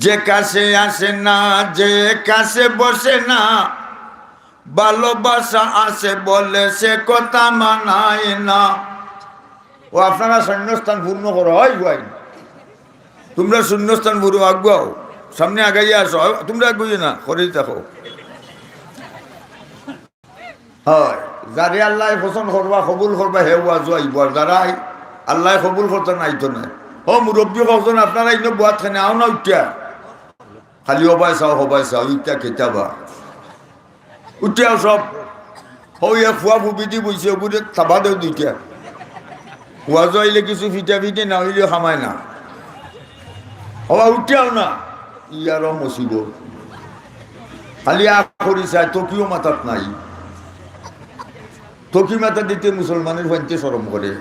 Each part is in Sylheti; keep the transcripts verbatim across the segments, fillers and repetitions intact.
যে কাছে আসে না, যে কাছে বসে না, ভালোবাসা আছে বলে সে কথা মানায় না। ও আপনারা শূন্যস্থান পূর্ণ করো, হয় ভাই, তোমরা শূন্যস্থান পূর্ণ আগুয়াও, সামনে আগাইয়া আসো, তোমরা আগুইও না, করেই থাকো। হয়, যারে আল্লায় পছন্দ করবা, কবুল করবা, হে ওয়াজো আইবো। আর যারাই আল্লায় কবুল করতা না, আইতো নায়। ও মুরব্বি কওজন, আপনারা ইনো বওয়াত কেনে, আও না উঠিয়া। খালি হবায় চাও, হবায় চাও, ইটা কিতা বা। উঠিয়াও সব। হউ এক ফুয়া ফুবি দি বইছে, ওগুরে থাবা দেও দুইটা। ওয়াজো আইলে কিছু ফিটা ফিটি না অইলে কামায় না। হবা উঠিয়াও না। ইয়ারও মুসিবত। খালি আ করি চায়, তকিও মাথাত নাই। তকি মাথা দিতে মুসলমানের ফাইনতে শরম করে।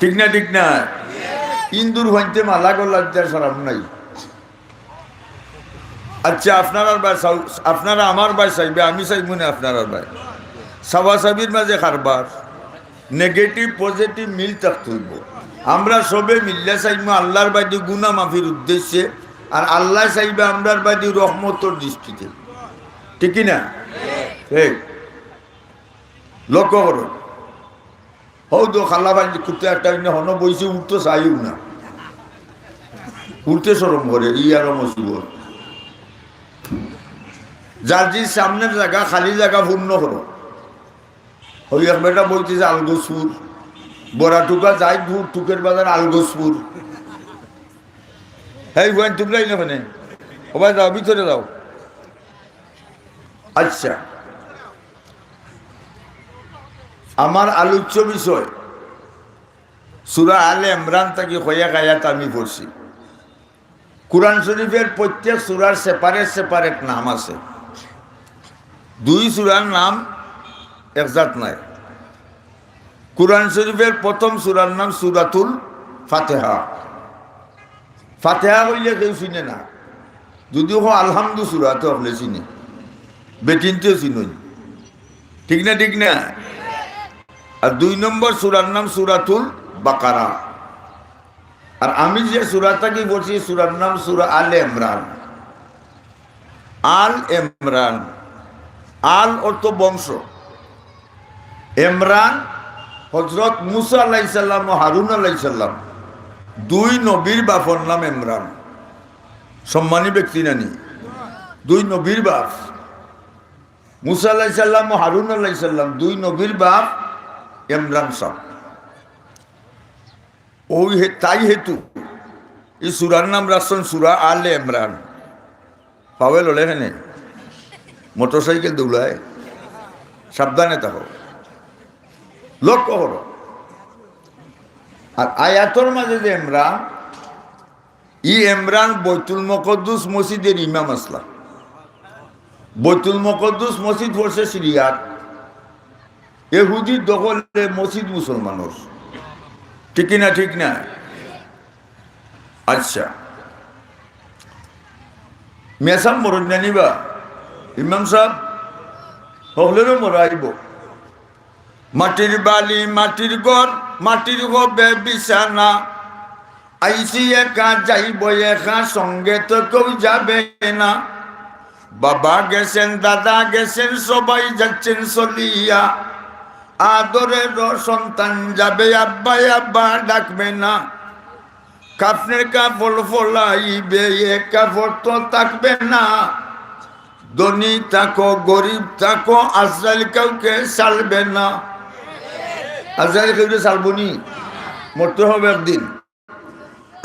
ঠিক না, ঠিক না? হিন্দুর ফাইনতে মালা গলা দিতে শরম নাই। আচ্ছা, আপনারার বায় চাও-, আপনারা আমার বায় চাইবা, আমি চাইমু না আপনারার বায়। চাওয়া চাবির মাঝে কারবার। নেগেটিভ পজিটিভ মিল থাকতে অইবো। আমরা সবে মিল্লা চাইমু আল্লার বায়দি গুনা মাফির উদ্দেশ্যে, আর আল্লায় চাইবা আমরার বায়দি রহমতর দৃষ্টিতে। ঠিক কি না? ঠিক। লক্ষ্য করো। হউ তো খালা ভাই কুত্তা একটা অইন্য হনো বইছে, উঠতো চাইও না। উঠতে শরম করে, ইয়ারও মুসিবত। যার যে সামনের জাগা, খালি জাগা পূর্ণ করো। হউ এক বেটা বইতেছে আলগোসপুর, বড়া টুকা যাই দূর, টুকের বাজার আলগোসপুর। হেই ফুয়াইন, তোমরাই না মানে? ও ভাই, যাও, ভিতরে যাও। আচ্ছা, আমার আলোচ্য বিষয়, সূরা আলে ইমরান থাকি কয়েক আয়াত আমি পড়ছি। কুরআন শরীফের প্রত্যেক সূরার সেপারেট সেপারেট নাম আছে। দুই সূরার নাম একজাত নায়। কুরআন শরীফের প্রথম সূরার নাম সূরাতুল ফাতিহা। ফাতিহা কইলে কেউ চিনে না, যদিও কও আলহামদু সূরা, তে হকলে চিনে, বেটিন্তেও চিনইন। ঠিক না, ঠিক না? আর দুই নম্বর সূরার নাম সূরাতুল বাকারা। আর আমি যে সূরা থাকি পড়ছি, সূরার নাম সূরা আলে ইমরান। আল ইমরান, আল অর্থ বংশ। ইমরান হযরত মুসা আলাইহিস সালাম ও হারুন আলাইহিস সালাম, দুই নবীর বাপর নাম ইমরান। সম্মানী ব্যক্তি নানি? দুই নবীর বাপ, মুসা আলাইহিস সালাম ও হারুন আলাইহিস সালাম, দুই নবীর বাপ ইমরান সাব। ওই হে-, তাই হেতু এই সূরার নাম রাখছইন সূরা আলে ইমরান। পাওয়ে লড়ে হেনে, মোটরসাইকেল দৌড়ায়, সাবধানে থাকো, লক্ষ্য করো। আর আয়াতর মাঝে যে ইমরান, ই ইমরান বাইতুল মুকাদ্দাস মসজিদের ইমাম আছলা। বাইতুল মুকাদ্দাস মসজিদ পড়ছে সিরিয়াত, এহুদির দখলে মসজিদ মুসলমানর। ঠিক কি না, ঠিক না? আচ্ছা, মেসাব মরইন না নি বা? ইমাম সাব, হকলেরও মরা আইবো। মাটির বাড়ি, মাটির ঘর, মাটির হবে বিছানা। আইছি একা, যাইব একা, সঙ্গে তো কেউ যাবে না। বাবা গেছেন, দাদা গেছেন, সবাই যাচ্ছেন চলিয়া। আদরের সন্তান যাবে, আব্বা আব্বা ডাকবে না। কাফনের কাপড় ফলাইবে, এ কাপড় তো থাকবে না। ধনী থাকো, গরিব থাকো, আজরাইল কাউকে ছাড়বে না। আজরাইল কেউরে ছাড়বো নি? মরতে হবে একদিন।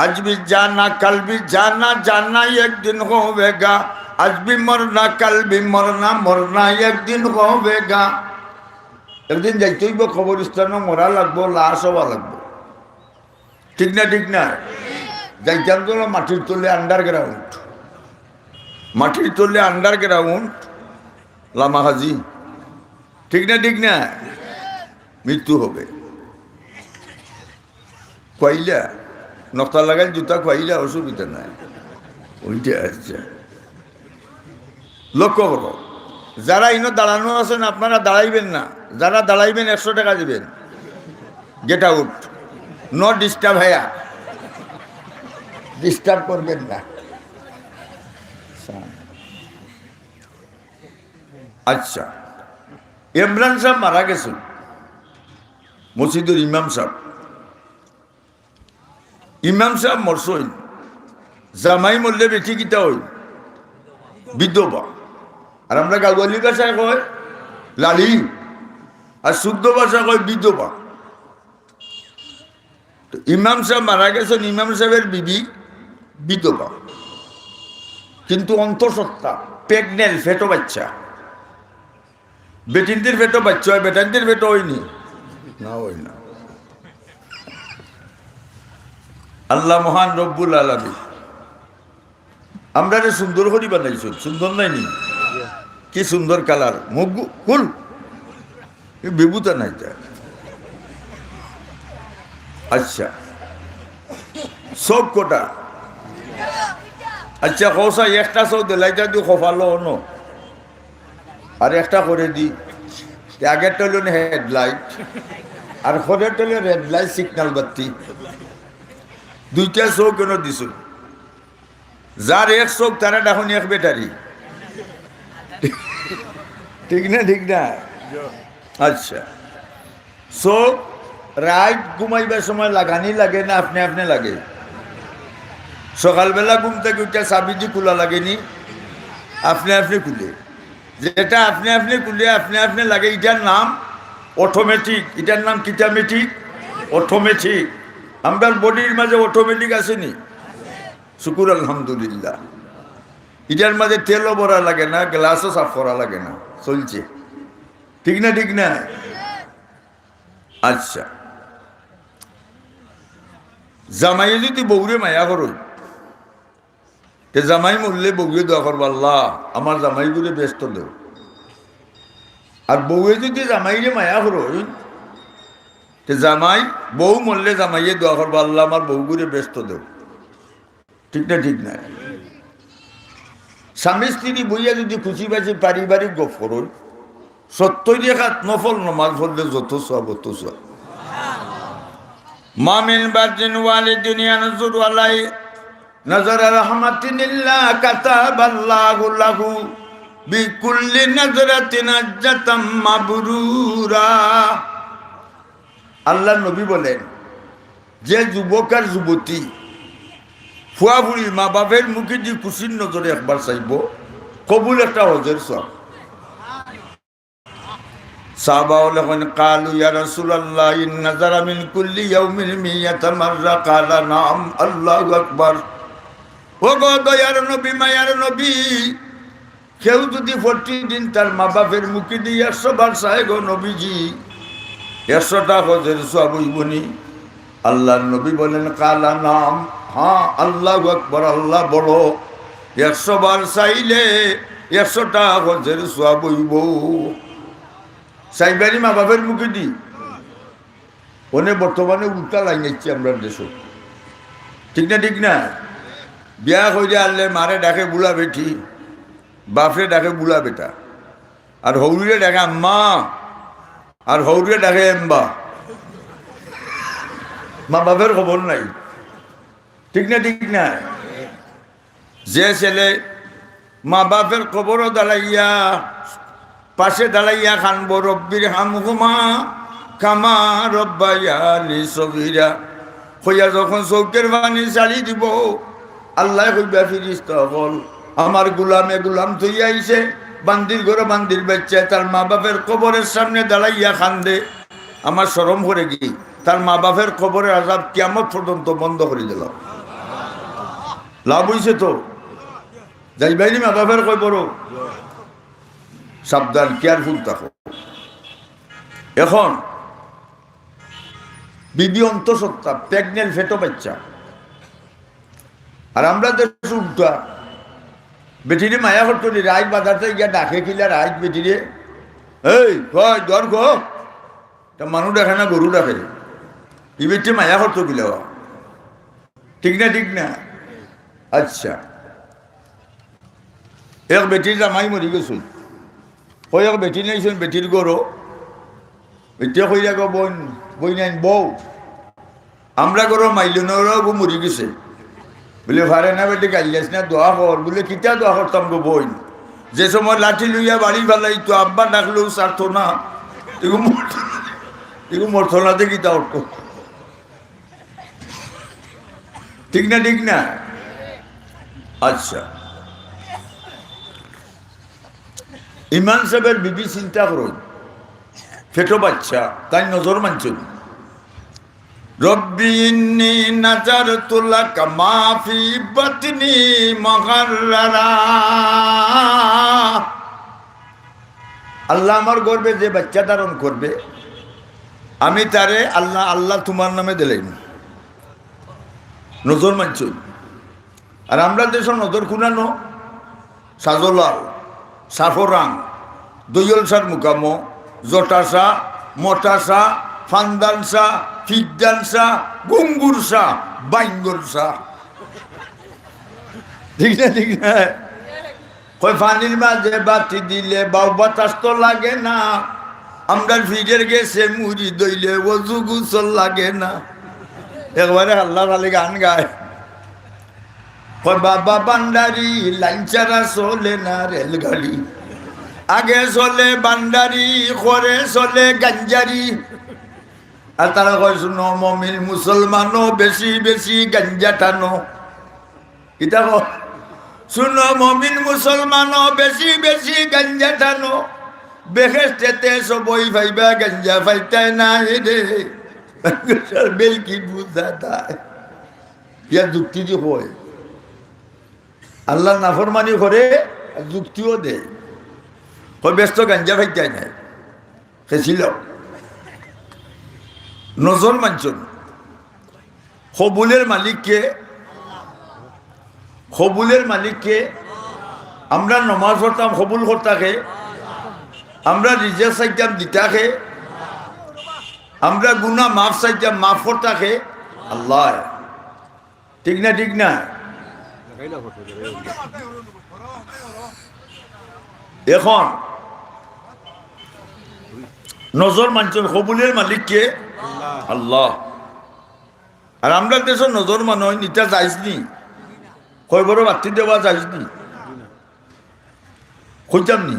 আজ ভি জানা, কাল ভি জানা, জানা একদিন হবেগা। আজ ভি মরনা, কাল ভি মরনা, মরনা একদিন হবেগা। একদিন যাইতে অইবো কবরস্থানো, মরা লাগবো, লাশ হওয়া লাগবো। ঠিক না, ঠিক না? যাইতাম তো মাটির তলে আন্ডারগ্রাউন্ড, মাটির তলে আন্ডারগ্রাউন্ড লামাহাজি। ঠিক না, ঠিক না? মৃত্যু হবে। কইলা, নকটা লাগাইল জুতা কইলা, অসুবিধা নাই। ওইটা আচ্ছা। লক্ষ্য করো, যারা ইনো দাঁড়ানো আছেন, আপনারা দাঁড়াইবেন না। যারা দাঁড়াইবেন, একশো টাকা দিবেন। Get out, no disturb here। Disturb করবেন না। আচ্ছা, ইমরান সাব মারা গেছইন, মসজিদর ইমাম সাব। ইমাম সাব মরছইন, জামাই মরলে বেটি কিতা অয়? বিধবা। আর আমরা গাওয়ালি ভাষায় কয় লাড়ি, আর শুদ্ধ ভাষায় কয় বিধবা। তো ইমাম সাব মারা গেছইন, ইমাম সাবর বিবি বিধবা, কিন্তু অন্তঃসত্ত্বা, প্রেগন্যান্ট, পেটো বাইচ্চা। বেটিন্দির পেটো বাইচ্চা অয়, বেটাইন্দির পেটো অয়নি? না, অয় না। আল্লাহ মহান রব্বুল আলামিন আমরারে সুন্দর করি বানাইছইন, সুন্দর নায়নি? কি সুন্দর কালার, মুখ গু-, কুল, এ বেবুতা নায় তা। আচ্ছা, চউখ কটা? আচ্ছা, কও চাই, একটা চউখ দিলাইতা দি কপালো অনো, আর একটা করেদি। তে আগেরটা অইলো নি হেডলাইট, আর করেরটা অইলো রেড লাইট সিগনাল বাতি। দুইটা চউখ কেনে দিছো? যার এক চউখ, তারে ডাকইন এক ব্যাটারি। ঠিক না, ঠিক না? আচ্ছা, চউখ রাইত ঘুমাইবার সময় লাগানি লাগে না আপনে আপনে লাগে? সকালবেলা ঘুম থাকি উঠিয়া চাবি দি খুলা লাগেনি? আপনে আপনে খুলে। যেটা আপনে আপনে খুলে, আপনে আপনে লাগে, ইটার নাম অটোমেটিক। ইটার নাম কিতা মেটিক? অটোমেটিক। আমরার বডির মাঝে অটোমেটিক আছেনি? শুকুর আলহামদুলিল্লাহ। ইটার মাঝে তেলও ভরা লাগে না, গ্লাসও সাফ করা লাগে না, চলছে। ঠিক না, ঠিক না? আচ্ছা, জামাইয়ে যুদি বউরে মায়া করইন, তে জামাই মরলে বউয়ে দোয়া করবা, "আল্লাহ, আমার জামাইগুরে বেহেস্তো দেও।" আর বউয়ে যুদি জামাইরে মায়া করইন, তে জামাই, বউ মরলে জামাইয়ে দোয়া করবা, "আল্লাহ, আমার বউগুরে বেহেস্তো দেও।" ঠিক না, ঠিক না? স্বামী স্ত্রী বইয়া যুদি খুশি বাসি পারিবারিক গপ করইন, সত্তইর রাকাত নফল নমাজ পড়লে যত সওয়াব, অত সওয়াব। মা মিন বাররিন ওয়ালিদুন ইয়ানজুরু আলাইহি নাজারা রাহমাতিন ইল্লা কাতাবাল্লাহু লাহু বিকুল্লি নাজরাতিন হাজ্জাতাম মাবরুরা। আল্লাহর নবী বলেন, যে যুবক আর যুবতী, ফুয়াফুড়ি মা বাপের মুখেদি খুশির নজরে একবার চাইবো, কবুল একটা হজের সওয়াব। সাহাবা অকলে কইন, "কালু ইয়া রাসূলুল্লাহ, ইন নাজারা মিন কুল্লি ইয়াউমিন মিয়াতা মাররা?" কালা, "নাম।" আল্লাহু আকবার। ও গো দয়ার নবী, মায়ার নবী, কেউ যুদি প্রতিদিন তার মা বাপের মুখেদি একশো বার চায় গো নবীজি, একশোটা হজের সওয়াব অইবো নি? আল্লাহর নবী বলেন, "কালা নাম।" হ্যাঁ, আল্লাহু আকবার, আল্লাহ বড়। একশো বার চাইলে একশোটা হজের সওয়াব অইবো। চাইবানি মা বাপের মুখেদি। অনে বর্তমানে উল্টা লাইন আইছে আমরার দেশো। ঠিক না, ঠিক না? বিয়া করিয়া আনলে মারে ডাকে বুলা বেটি, বাপরে ডাকে বুলা বেটা, আর হউরিরে ডাকে আম্মা, আর হউরিরে ডাকে এম্বা। মা বাপের খবর নাই। ঠিক না, ঠিক না? যে ছেলে মা বাপের কবরো দাঁড়াইয়া, পাশে দাঁড়াইয়া কানবো, "রব্বির হামহুমা কামা রব্বায়ানি সগীরা" কইয়া যখন চউখের পানি ছাড়ি দিবো, আল্লায় কইবা, "ফিরিস্তা অকল, আমার গুলামে গুলাম থইয়া আইছে, বান্দির ঘরো বান্দির বাইচ্চায় তার মা বাপের কবরের সামনে দাঁড়াইয়া কান্দে, আমার শরম করেগি, তার মা বাপের কবরের আজাব কিয়ামত পর্যন্ত বন্ধ করি দিলাম।" লাভ অইছে তো? যাইবায়নি মা বাপের কবরো? সাবধান, কেয়ারফুল থাকো। এখন বিবি অন্তঃসত্ত্বা, প্রেগন্যান্ট, পেটো বাইচ্চা। আর আমরার দেশো উল্টা, বেটিরে মায়া করতো নি, রাইত বাজারো গিয়া ডাকে কিলা, রাইত বেটিরে, "এই, কই, দর গো।" তা মানুষ ডাকে না, গরু ডাকে। ই বেটিয়ে মায়া করতো কিলা বা? ঠিক না, ঠিক না? আচ্ছা, এক বেটির জামাই মরি গেছইন, কয় এক বেটি নাইছইন, বেটির ঘরো, বেটিয়ে কইরা গো, "বইন, বইন আইন বউ, আমরা ঘরো মাইলনর গু মরি গেছে।" বুলে, "পারে না বেটি, গাইল্লাস না, দোয়া কর।" বুলে, "কিতা দোয়া করতাম গো বইন?" যে সময় লাঠি লইয়া বাড়ি ফালাইতো, আব্বা ডাকলেও ছাড়তো না। এগু মরতো, এগু মরতো না, দেখি তা উঠতো। ঠিক না, ঠিক না? আচ্ছা, ইমাম সাহেবের বিবি চিন্তা করইন, পেটো বাচ্চা, তাইন নজর মানছইন। রব্বি ইন্নী নাযারতু লাকা মা ফি বাতনি মুহাররারা। আল্লাহ, আমার গর্ভে যে বাচ্চা ধারণ করবে, আমি তারে আল্লাহ, আল্লাহ তুমার নামে দিলাইমু। নজর মানছইন। আর আমরার দেশো নজর কুনানো, শাহজালাল, শাহপরান, দৈয়াল শাহর মুকামো, জটা শাহ, মটা শাহ, ফান্দান শাহ, ফিদ্দান শাহ, গুঙ্গুর শাহ, বাইঙ্গর শাহ। ঠিক না, ঠিক না? কয়, পানির মাঝে বাতি দিলে বাউ বাতাস তো লাগে না, আমরার ফিরের গেছে মুড়ি দইলে অজু গোসল লাগে না। একবারে আল্লাহ খালি গান গায়। কয়, বাবা ভান্ডারি, লাইন ছাড়া চলে না রেলগাড়ি। আগে চলে ভান্ডারি, পরে চলে গাঞ্জারি। আর তারা কয়, শুনো মমিন মুসলমানও, বেশি বেশি গাঞ্জা টানো। ইতা কয়, শুনো মমিন মুসলমানও, বেশি বেশি গাঞ্জা টানো। বেহেশতেতে সবই পাইবা, গাঞ্জা পাইতায় নায় রে। বেলকি বুঝা দায়। ইয়া যুক্তি দি কয়। আল্লাহর নাফরমানি করে, যুক্তিও দেয়। কয়, বেহেস্তো গাঞ্জা পাইতায় নায়। খেছিল। নজর মানছইন। কবুলের মালিক কে? কবুলের মালিক কে? আমরা নমাজ পড়তাম, কবুল করতা কে? আমরা রিজিক চাইতাম, দিতা কে? আমরা গুনা মাফ চাইতাম, মাফ করতা কে? আল্লাহ। ঠিক না, ঠিক না? এখন নজর মানছইন, কবুলের মালিক কে? আল্লাহ। আর আমরার দেশো নজর মানইন, ইটা জায়েজ নি? কবরো বাত্তি দেওয়া জায়েজ নি? কইতাম নি?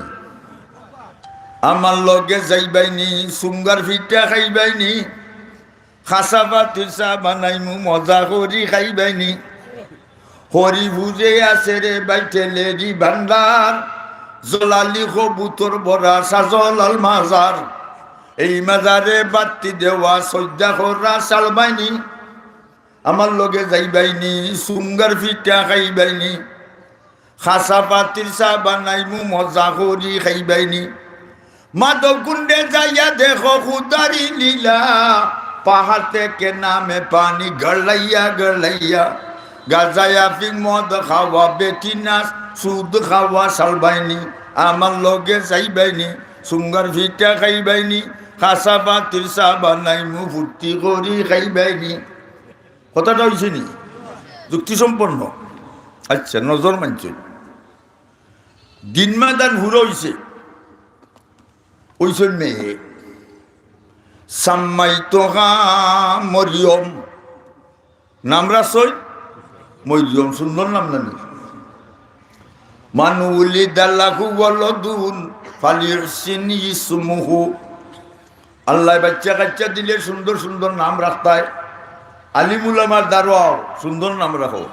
আমার লগে যাইবায়নি, চুঙ্গার ফিটা খাইবায়নি, খাসা পাতির চা বানাইমু, মজা করি খাইবায়নি। হরিপুরে আছে রে ভাই তেলেরি ভান্ডার, জলালি কবুতর ভরা শাহজালাল মাজার। এই মাজারে বাত্তি দেওয়া, সইজদা করা চালবায়নি। আমার লগে যাইবায়নি, চুঙ্গার ফিটা খাইবায়নি, খাসা পাতির চা বানাইমু, মজা করি খাইবায়নি। মাধবকুণ্ডে যাইয়া দেখো খুদারি লীলা, পাহাড় থেকে নামে পানি গড়াইয়া গড়াইয়া। গাঁজা আফিং মদ খাওয়া বেটি নাচ, সুদ খাওয়া চালবায়নি। আমার লগে যাইবায়নি, চুঙ্গার ফিটা খাইবায়নি, খাসা পাতির চা বানাইমু, ফুর্তি করি খাইবায়নি। কথাটা অইছে নি? যুক্তিসম্পন্ন। আচ্ছা, নজর মানছইন। দিন মাদান হুরো অইছে, অইছইন মেয়ে। সাম্মাইতুহা মরিয়ম, নাম রাখছইন মরিয়ম, সুন্দর নাম নানি? মান উলিদা লাহু ওয়ালাদুন ফালইউহসিন ইসমুহু। আল্লায় বাচ্চা কাচ্চা দিলে সুন্দর সুন্দর নাম রাখতায়। আলিম উলামার দারোয়াও সুন্দর নাম রাখো।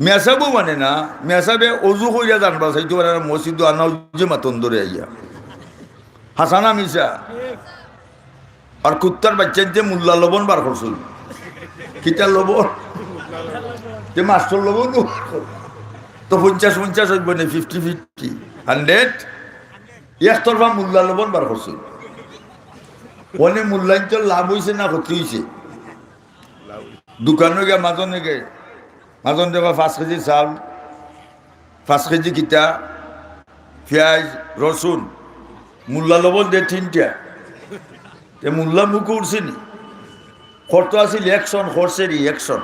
মেসাবও মানে না, মেসাবে অজু কইরা জানবা চাইতো পারে না, মসজিদো আনা অইছে মাতন ধরে আইয়া। হাসানা মিছা। আর কুত্তার বাচ্চাইন্তে মুল্লা লবণ বার করছইন। কিতা লবণ? যে মাস্টর লবণ তো। তো পঞ্চাশ পঞ্চাশ অইবো নি, ফিফটি ফিফটি, হান্ড্রেড। একতরফা মুল্লা লবণ বার করছইন। অনে মুল্লাইন্তর লাভ অইছে না ক্ষতি অইছে? দোকানো গিয়া মাজনে গে, মাজনে দেখো পাঁচ কেজি চাউল, পাঁচ কেজি কিতা, পিয়াজ, রসুন, মুল্লা লবণ দে তিনটা। তে মুল্লা মুখো উঠছে নি? করতো আছিল action, করছে reaction।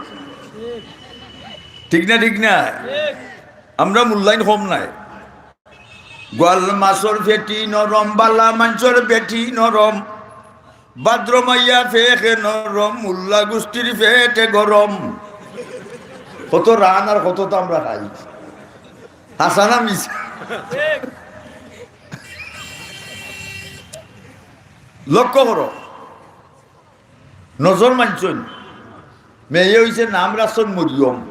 ঠিক না, ঠিক না? আমরা মুল্লাইন কম নায়। গোয়াল মাছর পেটি নরম, বালা মানষর বেটি নরম। ভাদ্র মাইয়া পেকে নরম, মুল্লা গুষ্টির পেটে গরম। কত রান আর কত তো আমরা খাই। হাসানা মিছা। লক্ষ্য করো, নজর মানছইন, মেয়ে অইছে, নাম রাখছইন মরিয়ম।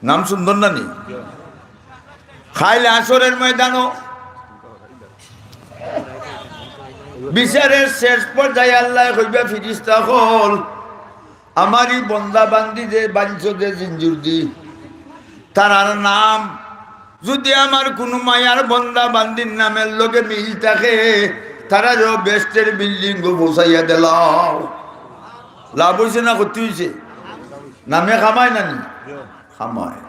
নাম সুন্দর না নি? কাইল হাশরের ময়দানো বিচারের শেষ পর্যায়ে আল্লায় কইবা, "ফিরিস্তা অকল, আমার ই বন্দা বান্দি যে বানছো যে জিঞ্জুর দি, তারার নাম যুদি আমার কুনু মায়ার বন্দা বান্দির নামের লগে মিল থাকে, তারারেও বেহেশতের বিল্ডিংও পৌঁছাইয়া দিলাও।" লাভ অইছে না ক্ষতি অইছে? নামে কামায় না নি? কামায়।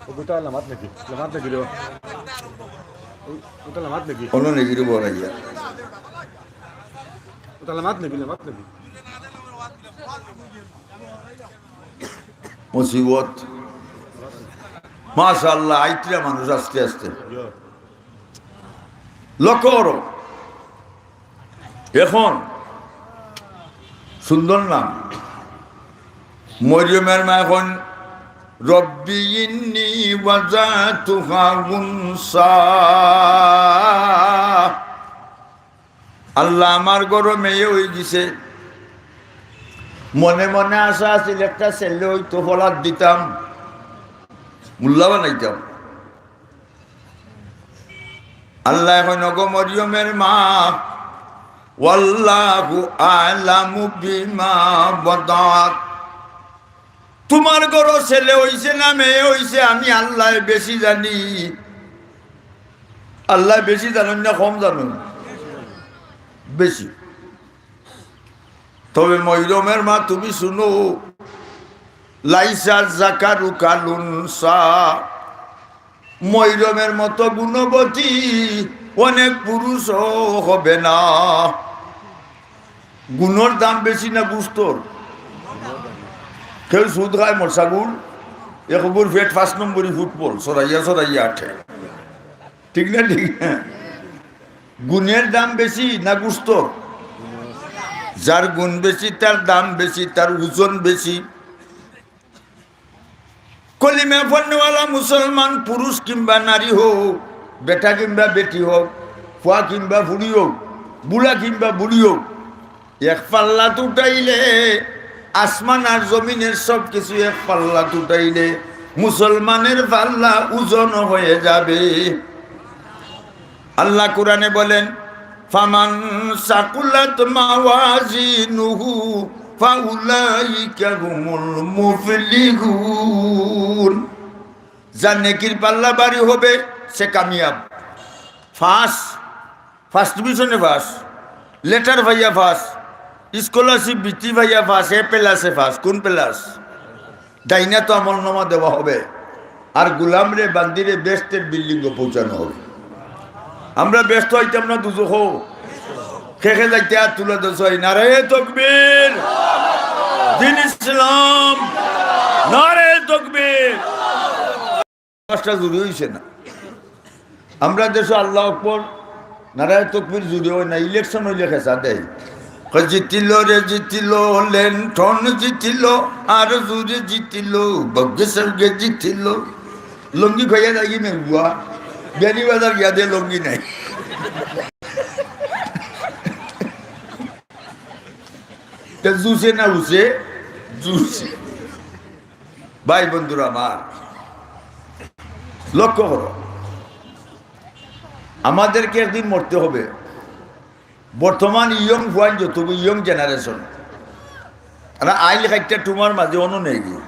ও বেটা, লামাত নাকি? লামাত নাকি রে? ও, ওটা লামাত নাকি? অনো নাকি রে বড় আইয়া? ওটা লামাত নাকি? লামাত নাকি? মুসিবত। মাশাআল্লাহ, আইতরা মানুষ আস্তে আস্তে। লক্ষ্য করো, এখন সুন্দর নাম। মরিয়মের মা এখন, "রব্বি ইন্নি ওয়াজাতুহা উনসা।" আল্লাহ, আমার ঘরো মেয়ে অইগেছে। মনে মনে আশা আছিল একটা ছেলে অইতো, ফলাদ দিতাম, মোল্লা বানাইতাম। আল্লায় কইন, "ওগো মরিয়মের মা, ওয়াল্লাহু আ'লামু বিমা ওয়াদাত।" তুমার ঘরো ছেলে অইছে না মেয়ে অইছে, আমি আল্লায় বেশি জানি। আল্লায় বেশি জানইন না কম জানইন? বেশি। তবে মরিয়মের মা, তুমি শুনো, "লাইসা যাকারু কাল উনসা।" মরিয়মের মতো গুণবতী অনেক পুরুষও হবে না। গুণর দাম বেশি না গুস্তর? কেউ সুদ খায় মরসাগুর, একগুর পেট পাঁচ নম্বরি ফুটবল, সরাইয়া সরাইয়া আটে। ঠিক না, ঠিক না? গুণের দাম বেশি না গুস্তর? যার গুণ বেশি, তার দাম বেশি, তার ওজন বেশি। কলিমা পড়নেওয়ালা মুসলমান পুরুষ কিংবা নারী হোক, বেটা কিংবা বেটি হোক, পুয়া কিংবা ফুড়ি হোক, বুড়া কিংবা বুড়ি হোক, এক পাল্লাত উঠাইলে, আসমান আর জমিনের সব কিছু এক পাল্লাত উঠাইলে মুসলমানের পাল্লা ওজন হয়ে যাবে। আল্লাহ কোরআনে বলেন, "ফামান সাকুলাত মাওয়াজিনুহু ফাউলাইকা হুমুল মুফলিহুন।" যার নেকির পাল্লা ভারী হবে, সে কামিয়াব। পাস, ফার্স্ট ডিভিশনে পাস, লেটার পাইয়া পাস, স্কলারশিপ বৃত্তি পাইয়া পাস, এ প্লাসে পাস। কোন প্লাস? ডাইনাতো আমলনামা দেওয়া হবে, আর গোলামরে বান্দিরে বেহেশতের বিল্ডিংও পৌঁছানো হবে। আমরা বেহেশতো যাইতাম না দুজখো? কে কে যাইতে হাত তুলে দেশাই। নারায়ে তকবীর, দ্বীন ইসলাম, নারায়ে তকবীর। পাঁচটা জুড়ি অইছে না। আমরা দেশো আল্লাহু আকবার, নারায়ে তকবীর জুড়ি অয় না, ইলেকশন অইলে খেচা দেয়। কয়, "জিতিল রে জিতিল, লেন্টন জিতিল, আর জুড়ি জিতিল, বগ্গে সবগে জিতিল।" লুঙ্গি খুইয়া যাইগি মেগুয়া, বিয়ানীবাজার গিয়া দে লুঙ্গি নাই। তে জুসে না উসে? জুসে। ভাই বন্ধুরা আমার, লক্ষ্য করো, আমাদেরকে একদিন মরতে হবে। বর্তমান ইয়ং ফুয়াইন যত, ইয়ং জেনারেশন, তারা আইল কাইট্টা টুমার মাঝে অনো নেই গি,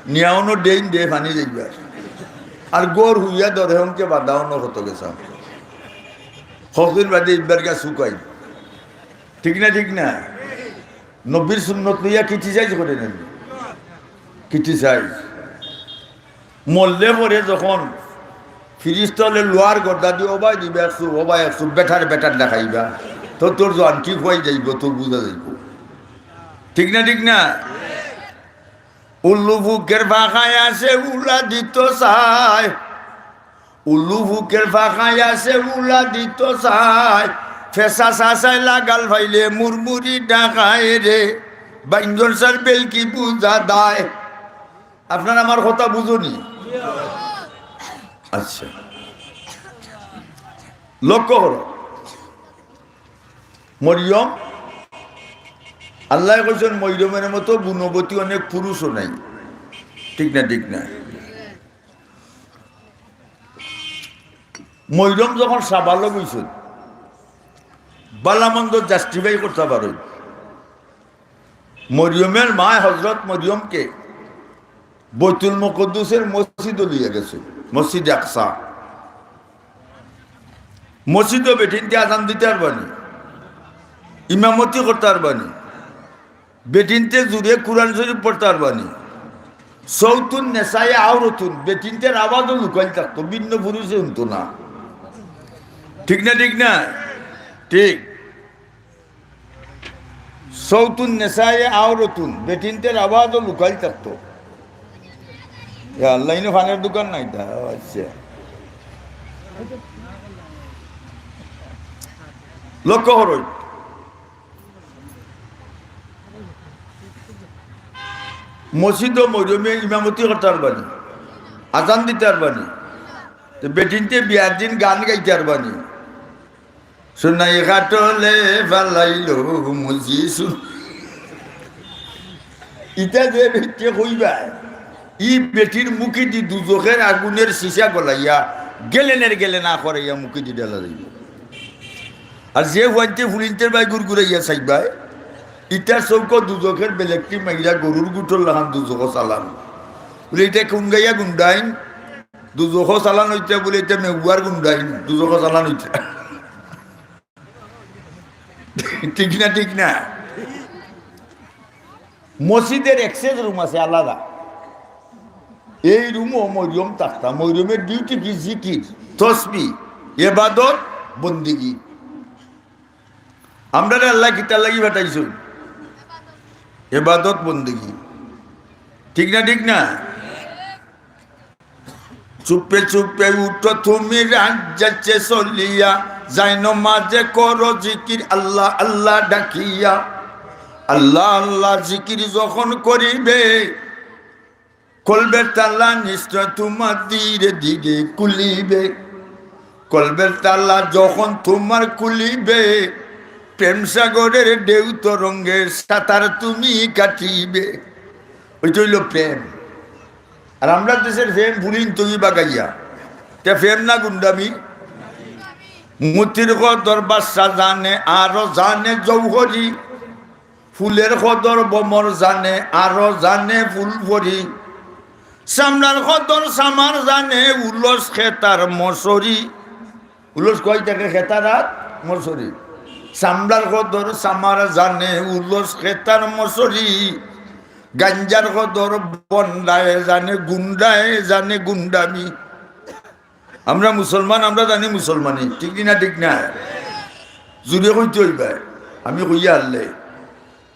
নিয়া অনো ডেইন দে পানি যাইবার। আর গর হুইয়া ধরে হংকে বাধা অনো কত গেছা, হকদিন বাদে ইবার গা শুকাই। ঠিক না, ঠিক না? নবীর সুন্নত লইয়া ক্রিটিসাইজ করে নেন, ক্রিটিসাইজ। মরলে পরে যখন ফিরিস্তা অকলে লোহার গর্দা দি ওবায় দিবা একশো, ওবায় একশো, বেটার বেটার দেখাইবা, তো তোর জোয়ান ঠিক অই যাইব, তোর বুঝা যাইব। ঠিক না, ঠিক না? উল্লু ফুকের ফাঁকায় আছে উলা দিত চায়, উল্লু ফুকের ফাঁকায় আছে উলা দিত চায়, ফেসা চাচায় লাগাল ফাইলে মুরমুরি ডাকায় রে, বাইঞ্জর সার বেলকি বুঝা দায়। আপনারা আমার কথা বুঝুনি? আচ্ছা, লক্ষ্য করো, মরিয়ম, আল্লায় কইছইন, "মরিয়মের মতো গুণবতী অনেক পুরুষও নাই।" ঠিক না, ঠিক না? মরিয়ম যখন সাবালক অইছইন, ভালা মন্দ justify করতা পারইন। মরিয়মের মায় হযরত মরিয়মকে বাইতুল মুকাদ্দাসের মসজিদো লইয়া গেছইন, মসজিদে আকসা। মসজিদো বেটিন্তে আজান দিতার বানি, ইমামতি করতার বানি, বেটিন্তে জুরে কুরআন শরীফ পড়তার বানি। সৌতুন নেসায়ে আওরতুন, বেটিন্তের আওয়াজও লুকাইল থাকতো, ভিন্ন পুরুষে হুনতো না। ঠিক না, ঠিক না? ঠিক। সৌতুন নেসায়ে আওরতুন, বেটিন্তের আওয়াজও লুকাইল থাকতো। ইয়া আল্লাহ, ইনো ফানের দোকান নায়নি? আচ্ছা, লক্ষ্য করইন। মসজিদো মরিয়মে ইমামতি করতার বানি, আজান দিতার বানি, তে বেটিন্তে বিয়ার দিন গান গাইতার বানি। সোনাই খাটলে ফালাইলো মুজি সুন। ইতা যে বেটিয়ে কইবা, ই বেটির মুখেদি দুজখের আগুনের সীসা গলাইয়া গেলেনের গেলেন আ করাইয়া মুখেদি ঢালা যাইবো। আর যে ফুয়াইন্তে ফুলিন্তের বায় গুড়গুড়াইয়া চাইবায়, ইতার চউখো দুজখের বেলেকটি মাইরা গরুর গুটর লাখান দুজখো চালান। বুলে, "ইতা কুন গাইয়া গুন্ডাইন?" দুজখো চালান অইতা বুলে, "ইতা মেউয়ার গুন্ডাইন, দুজখো চালান অইতা।" ঠিক না, ঠিক না? মসজিদের access room আছে আলাদা। এই রুমো মরিয়ম থাকতা। মরিয়মের duty কি? জিকির, তসবি, এবাদত, বন্দেগি। আমরারে আল্লায় কিতার লাগি পাঠাইছইন? এবাদত, বন্দেগি। ঠিক না, ঠিক না? চুপে চুপে উঠো তুমি রাজ্জাচে চলিয়া, যাই নমাজে করো জিকির আল্লাহ আল্লাহ ডাকিয়া। আল্লাহ আল্লাহ জিকির যখন করিবে, কলবের তালা নিশ্চয় তোমার ধীরে ধীরে খুলিবে। কলবের তালা যখন তোমার খুলিবে, প্রেম সাগরের ঢেউ তরঙ্গের সাঁতার তুমি কাটিবে। ওইটা অইলো প্রেম। আর আমরার দেশের প্রেম ফুলিন তুই বাগাইয়া। তে প্রেম না গুন্ডামি? মতির কদর বাদশা জানে, আরো জানে জৌহরি। ফুলের কদর ভ্রমর জানে, আরো জানে ফুল পরি। চামড়ার কদর চামার জানে, উলস খেতার মশরি। উলস কই থাকে? খেতার আর মশরি। চামড়ার কদর চামার জানে, উলস খেতার মশরি। গাঞ্জার কদর বন্ডায় জানে, গুন্ডায় জানে গুন্ডামি। আমরা মুসলমান, আমরা জানি মুসলমানি, ঠিক না, ঠিক না? জুরে কইতে অইবা, আমি কইয়া হারলে।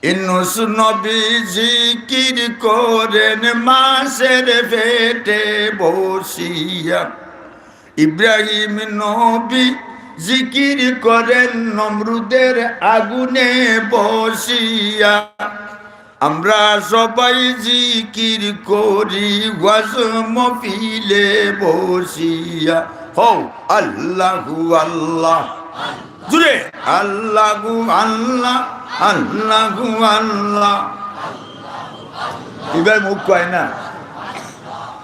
ইউনুস নবী জিকির করেন মাছের পেটে বসিয়া। ইব্রাহিম নবী জিকির করেন নমরুদের আগুনে বসিয়া। আমরা সবাই জিকির করি ওয়াজ মহফিলে বসিয়া। হও, আল্লাহু আল্লাহ। জুরে, আল্লাহু আল্লাহ, আল্লাহু আল্লাহ। ইবার মুখ কয় না,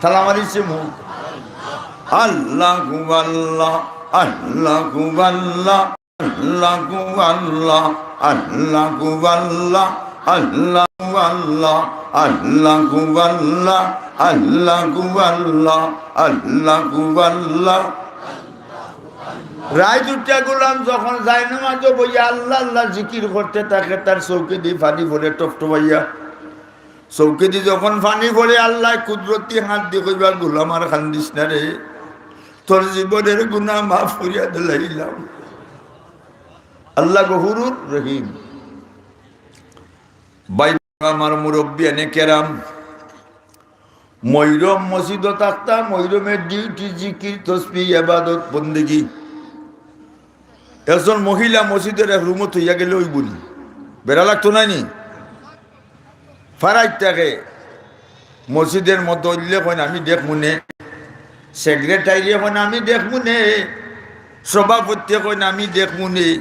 তালা মারিছে মুখ। আল্লাহু আল্লাহ, আল্লাহু আল্লাহ, আল্লাহু আল্লাহ, আল্লাহু আল্লাহ, আল্লাহু আল্লাহ, আল্লাহু আল্লাহ, আল্লাহু আল্লাহ, আল্লাহু আল্লাহ। রাইত উঠিয়া গোলাম যখন যায় নামাজো বইয়া আল্লাহ আল্লাহ জিকির করতে থাকে, তার চউখেদি পানি পড়ে টপটপাইয়া। চউখেদি যখন পানি পড়ে, আল্লায় কুদরতি হাত দি কইবা, "গোলাম, আর কান্দিস না রে, তোর জীবনের গুনাহ মাফ করিয়া দিলাইলাম।" আল্লাহ গফুরুর রহিম। ভাই, আমার মুরব্বিয়ানে কেরাম, মইরম মসজিদো থাকতা, মইরমের duty জিকির, তসবিহ, ইবাদত, বন্দেগি। একজন মহিলা মসজিদর এক রুমো থইয়া গেলে অইবো নি? বেড়া লাগতো নায় নি? ফারাইত থাকে মসজিদর মধ্যে অইলে কইন, "আমি দেখমু নে।" সেক্রেটারিয়ে কইন, "আমি দেখমু নে।" সভাপতিয়ে কইন, "আমি দেখমু নে।"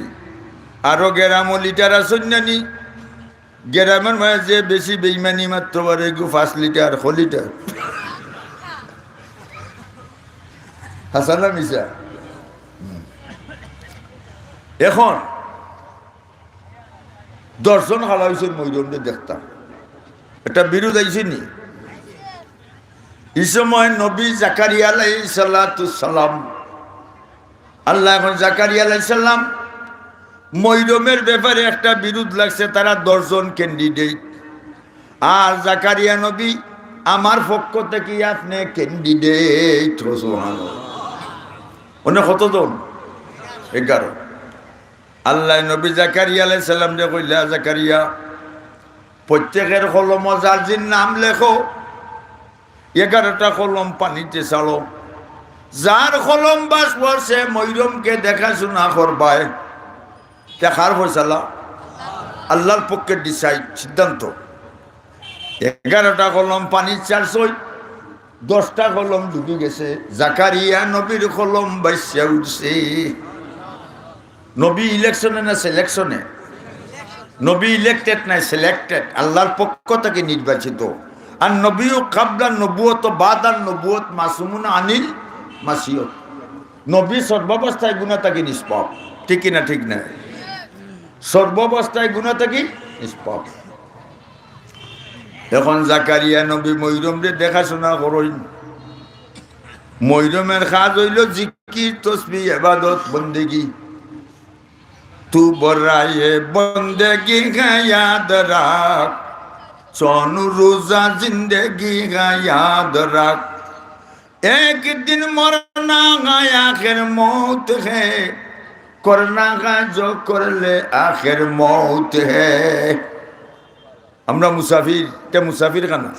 আরো গেরামো লিটার আছইন না নি? গেরামর মাঝে যে বেশি বেইমানি মাততো পারে, এগু পাঁচ লিটার, ক লিটার। হাছা না মিছা? এখন দশজন খাড়া অইছইন মইরমরে দেখতা। একটা বিরুধ আইছে নি? ই সময় নবী জাকারিয়া আলাইহিস সালাতু সালাম, আল্লাহ এখন জাকারিয়া আলাইহিস সালাম, মইরমর ব্যাপারে একটা বিরুধ লাগছে, তারা দশজন ক্যান্ডিডেট। আর জাকারিয়া নবী, "আমার পক্ষ থাকি আপনে ক্যান্ডিডেট।" সুবহানাল্লাহ। অনে কতজন? এগারো। আল্লায় নবী জাকারিয়া আলাইহিস সালামরে কইলা, "জাকারিয়া, প্রত্যেকর কলমো যার যার নাম লেখো, এগারোটা কলম পানিতে ছাড়ো। যার কলম ভাসবো সে মইরমকে দেখাশুনা করবায়।" তে কার ফয়সালা? আল্লাহর পক্ষে ডিসাইড, সিদ্ধান্ত। এগারোটা কলম পানিত ছাড়ছইন, দশটা কলম ডুবি গেছে, জাকারিয়া নবীর কলম ভাসিয়া উঠছে। নবী ইলেকশনে না সিলেকশনে? নবী ইলেক্টেড না সিলেক্টেড, আল্লাহর পক্ষ থাকি নির্বাচিত। আর নবী কাবলা নবুয়ত বাদান নবুয়ত মাসুমুন আনিল মাসিয়ত। নবী সর্বাবস্থায় গুনা থাকি নিষ্পাপ, ঠিক কি না? ঠিক না? সর্বাবস্থায় গুনা থাকি নিষ্পাপ। এখন জাকারিয়া নবী মইরমরে দেখাশুনা করইন। মইরমর কাজ অইলো জিকির, তসবিহ, ইবাদত, বন্দেগি। "তু বরায়ে বন্দেগি কা ইয়াদ রাখ, চন রোজা জিন্দেগি কা ইয়াদ রাখ।" এক দিন মরনা কা আখের মৌত হে, করনা কা জো করলে আখের মৌত হে। আমরা মুসাফির, তে মুসাফির খানা।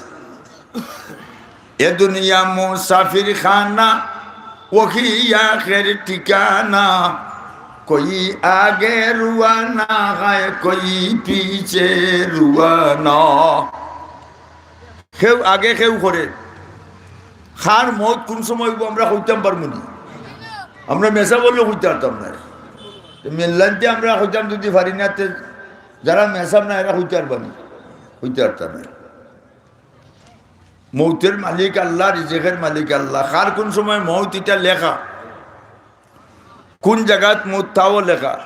এ দুনিয়া মুসাফির খানা, ওহি আখের ঠিকানা। কই আগে রুয়ানা হে, কই পিছে রুয়ানা। কেউ আগে কেউ করে। কার মউত কুন সময় অইবো আমরা কইতাম পারমু নি? আমরা মেসাব অইলে কইতা পারতাম নায়। তে মেইনলাইনতে আমরা কইতাম যুদি পারি না, তে যারা মেসাব না এরা কইতা পারবা নি? কইতা পারতা নায়। মউতর মালিক আল্লাহ, রিজিকর মালিক আল্লাহ। কার কুন সময় মউত ইটা লেখা। কুন জাগাত মউত তাও লেখা,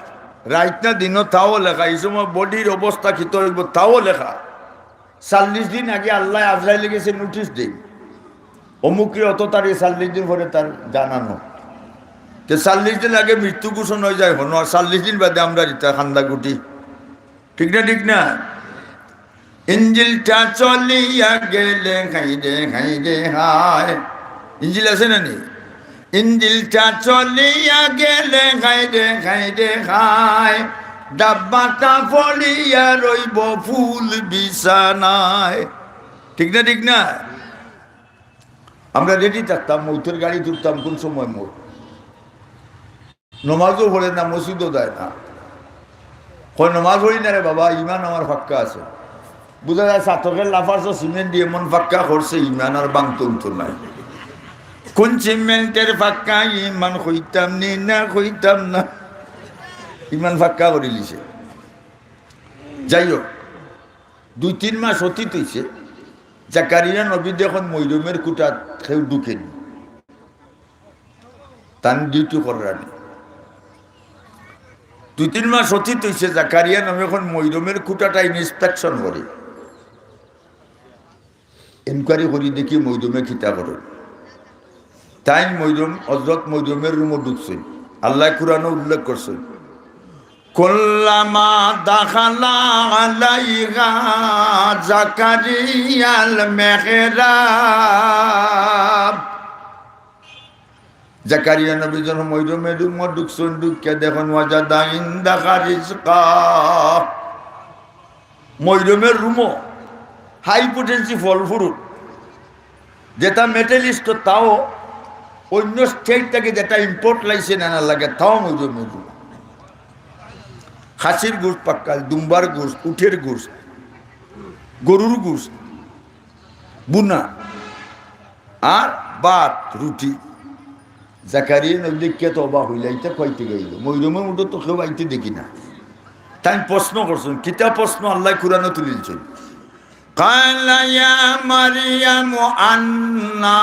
রাইত না দিনো তাও লেখা, ই সময় বডির অবস্থা কিতা অইবো তাও লেখা। চল্লিশ দিন আগে আল্লায় আজরাইলে গেছে নোটিশ দেইন, অমুকরে অত তারিখ, চল্লিশ দিন পরে তার জানানো। তে চল্লিশ দিন আগে মৃত্যু ঘোষণা অইযায় হনো, আর চল্লিশ দিন বাদে আমরার ইতা কান্দা গুটি। ঠিক না, ঠিক না? ইঞ্জিলটা চলিয়া গেলে হায় রে, হায় রে, হায়। ইঞ্জিল আছে না নি? ইঞ্জিলটা চলিয়া গেলে হায় রে, হায় রে, হায়। ডাব্বাটা পড়িয়া রইবো ফুল বিছানায়। ঠিক না, ঠিক না? আমরা রেডি থাকতাম, মউতর গাড়িত উঠতাম, কুন সময় মউত। নমাজও পড়ে না, মসজিদও যায় না। কয়, "নমাজ পড়ি না রে বাবা, ইমান আমার পাক্কা আছে।" বুঝা যায়, চাতকের লাফার্স সিমেন্ট দিয়া এমন পাক্কা করছে, ইমান আর ভাঙতো উঠতো নায়। কুন সিমেন্টর পাক্কা ইমান কইতাম নি না, কইতাম না। ইমান পাক্কা করিলিছে। যাই হোক, দুই তিন মাস অতীত অইছে, জাকারিয়া নবী দেখইন মইরমর কুঠাত কেউ ঢুকেনি। তান ডিউটি কররানি। দুই তিন মাস অতীত অইছে, জাকারিয়া নবী অখন মইরমর কুঠাটা ইন্সপেকশন করে, ইনকোয়ারি করি দেখি মইরমে কিতা করে। তাইন মইরম, হজরত মইরমর রুমো ঢুকছইন। আল্লায় কুরআনো উল্লেখ করছইন, "কুল্লামা দাখালা আলাইহা জাকারিয়াল মিহরাব।" জাকারিয়া নবী যখন মইরমর রুমো ঢুকছইন, ঢুকিয়া দেখইন, "ওয়াজাদা ইনদাহা রিজকা।" মইরমর রুমো হাই পোটেন্সি ফল ফ্রুট, যেটা মিডল ইস্ট, তাও অইন্য স্টেট থাকি যেটা ইম্পোর্ট লাইসেন্স আনার লাগে, তাও মইরমর রুমো। খাসির গোস্ত পাক্কা, দুম্বার গোস্ত, উটের গোস্ত, গরুর গোস্ত, বুনা, আর ভাত, রুটি। জাকারিয়া নবী দেখিয়া তো অবাক অইলা, ইতা কই থাকি আইলো? মরিয়মর মুখো তো কেউ আইতে দেখি না। তাইন প্রশ্ন করছইন, কিতা প্রশ্ন আল্লায় কুরআনো তুলিলছইন? قال يا مريم أنى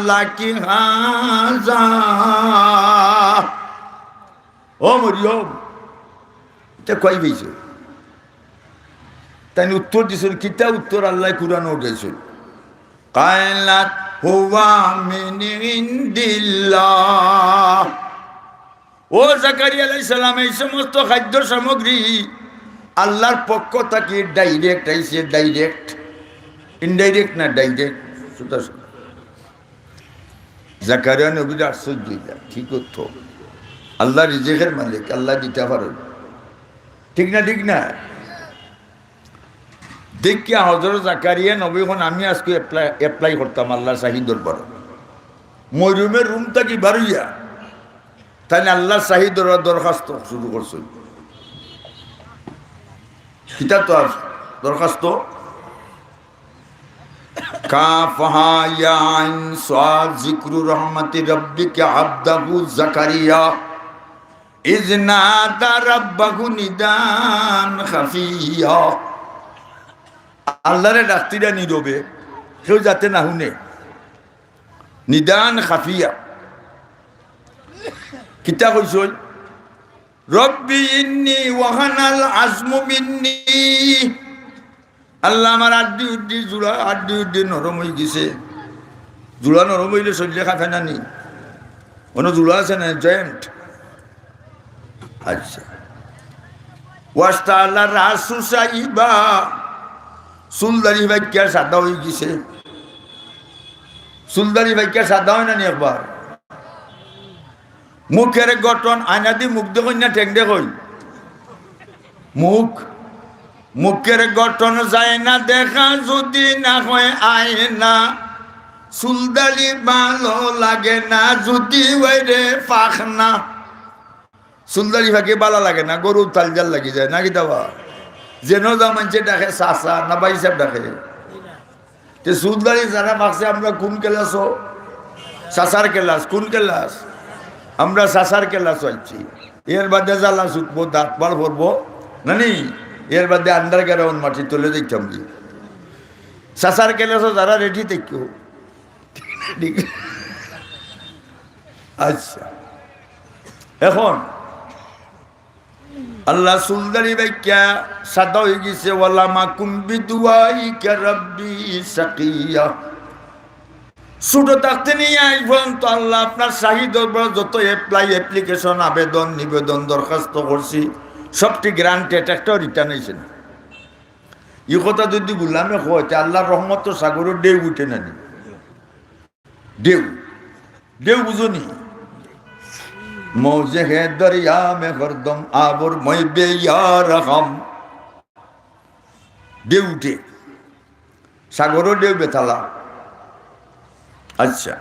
لك هذا। ও মরিয়ম, ইতা কই পাইছো? তাইন উত্তর দিছইন, কিতা উত্তর আল্লায় কুরআনো উঠাইছইন? قالت هو من عند الله। ও জাকারিয়া আলাইহিস সালাম, এই সমস্ত খাদ্য সামগ্রী আল্লাহর পক্ষ থাকি direct আইছে, direct। Indirect না, direct। সুতরাং জাকারিয়া নবীর আশ্চর্য অইলা, ঠিক তো, আল্লাহ রিজিকের মালিক, আল্লাহ দিতা পারইন। ঠিক না, ঠিক না? দেখিয়া হযরত জাকারিয়া নবী কইন, "আমি আইজকু apply, apply করতাম আল্লাহর শাহী দরবারো।" মরিয়মে রুম থাকি বারইয়া তাইন আল্লাহর শাহী দরবারো দরখাস্ত শুরু করছইন। কিতা তো আর দরখাস্ত? كافها يا عين صاد ذكر رحمة ربك عبده زكريا إذ نادى ربه نداء خفيا। আল্লাহরে ডাকতিরা নীরবে, কেউ যাতে না হুনে। নিদান খাফিয়া। কিতা কইছইন? رب إني وهن العظم مني। আল্লাহ, আমার আড্ডি উড্ডি জুড়া, আড্ডি উড্ডি নরম অইগেছে। জুড়া নরম অইলে শরীরে কাঁপে না নি? অনো জুড়া আছে না, joint? আচ্ছা। واشتعل الرأس شيبا, চুলদাড়ি পাকিয়া সাদা অইগেছে। চুলদাড়ি পাকিয়া সাদা অয় না নি একবার? মুখের গঠন, আয়নাদি মুখ দেখইন না, ঠেং দেখইন? মুখ, মুখের গঠন যায় না দেখা, যদি না হয় আয়না। চুলদাড়ি ভালো লাগে না, যদি অয় রে পাখনা। চুলদাড়ি পাকি ভালা লাগে না, গরু তালজাল লাগি যায়, না কিতা বা? যেন যা মানষে ডাকে চাচা, না ভাইসাব ডাকে। তে চুলদাড়ি যারা পাকছে, আমরা কোন ক্লাসো? চাচার ক্লাস। কোন ক্লাস? আমরা চাচার ক্লাসো আইছি। এর বাদে জ্বালা ছুটবো, দাঁত বার পড়বো, না নি? এর বাদে underground মাটির তলে যাইতাম কি? চাচার ক্লাসো যারা ready থাকিও। ঠিক। আচ্ছা, এখন আল্লাহ চুলদাড়ি পাকিয়া সাদা অইগেছে, ولم أكن بدعائك رب شقيا। ছোট থাকতে নিয়া আইজ পর্যন্ত আল্লাহ আপনার শাহী দরবারো যত apply, application, আবেদন, নিবেদন, দরখাস্ত করছি, সবটি granted, একটাও return আইছে না। ই কথা যদি গুলামে কয়, তে আল্লাহর রহমতর সাগরো ঢেউ উঠে না নি? ঢেউ, ঢেউ বুঝো নি? موج ہے دریا میں ہر دم آور میں بے یار ہم। ঢেউ উঠে, সাগরো ঢেউ বেতালা। আচ্ছা,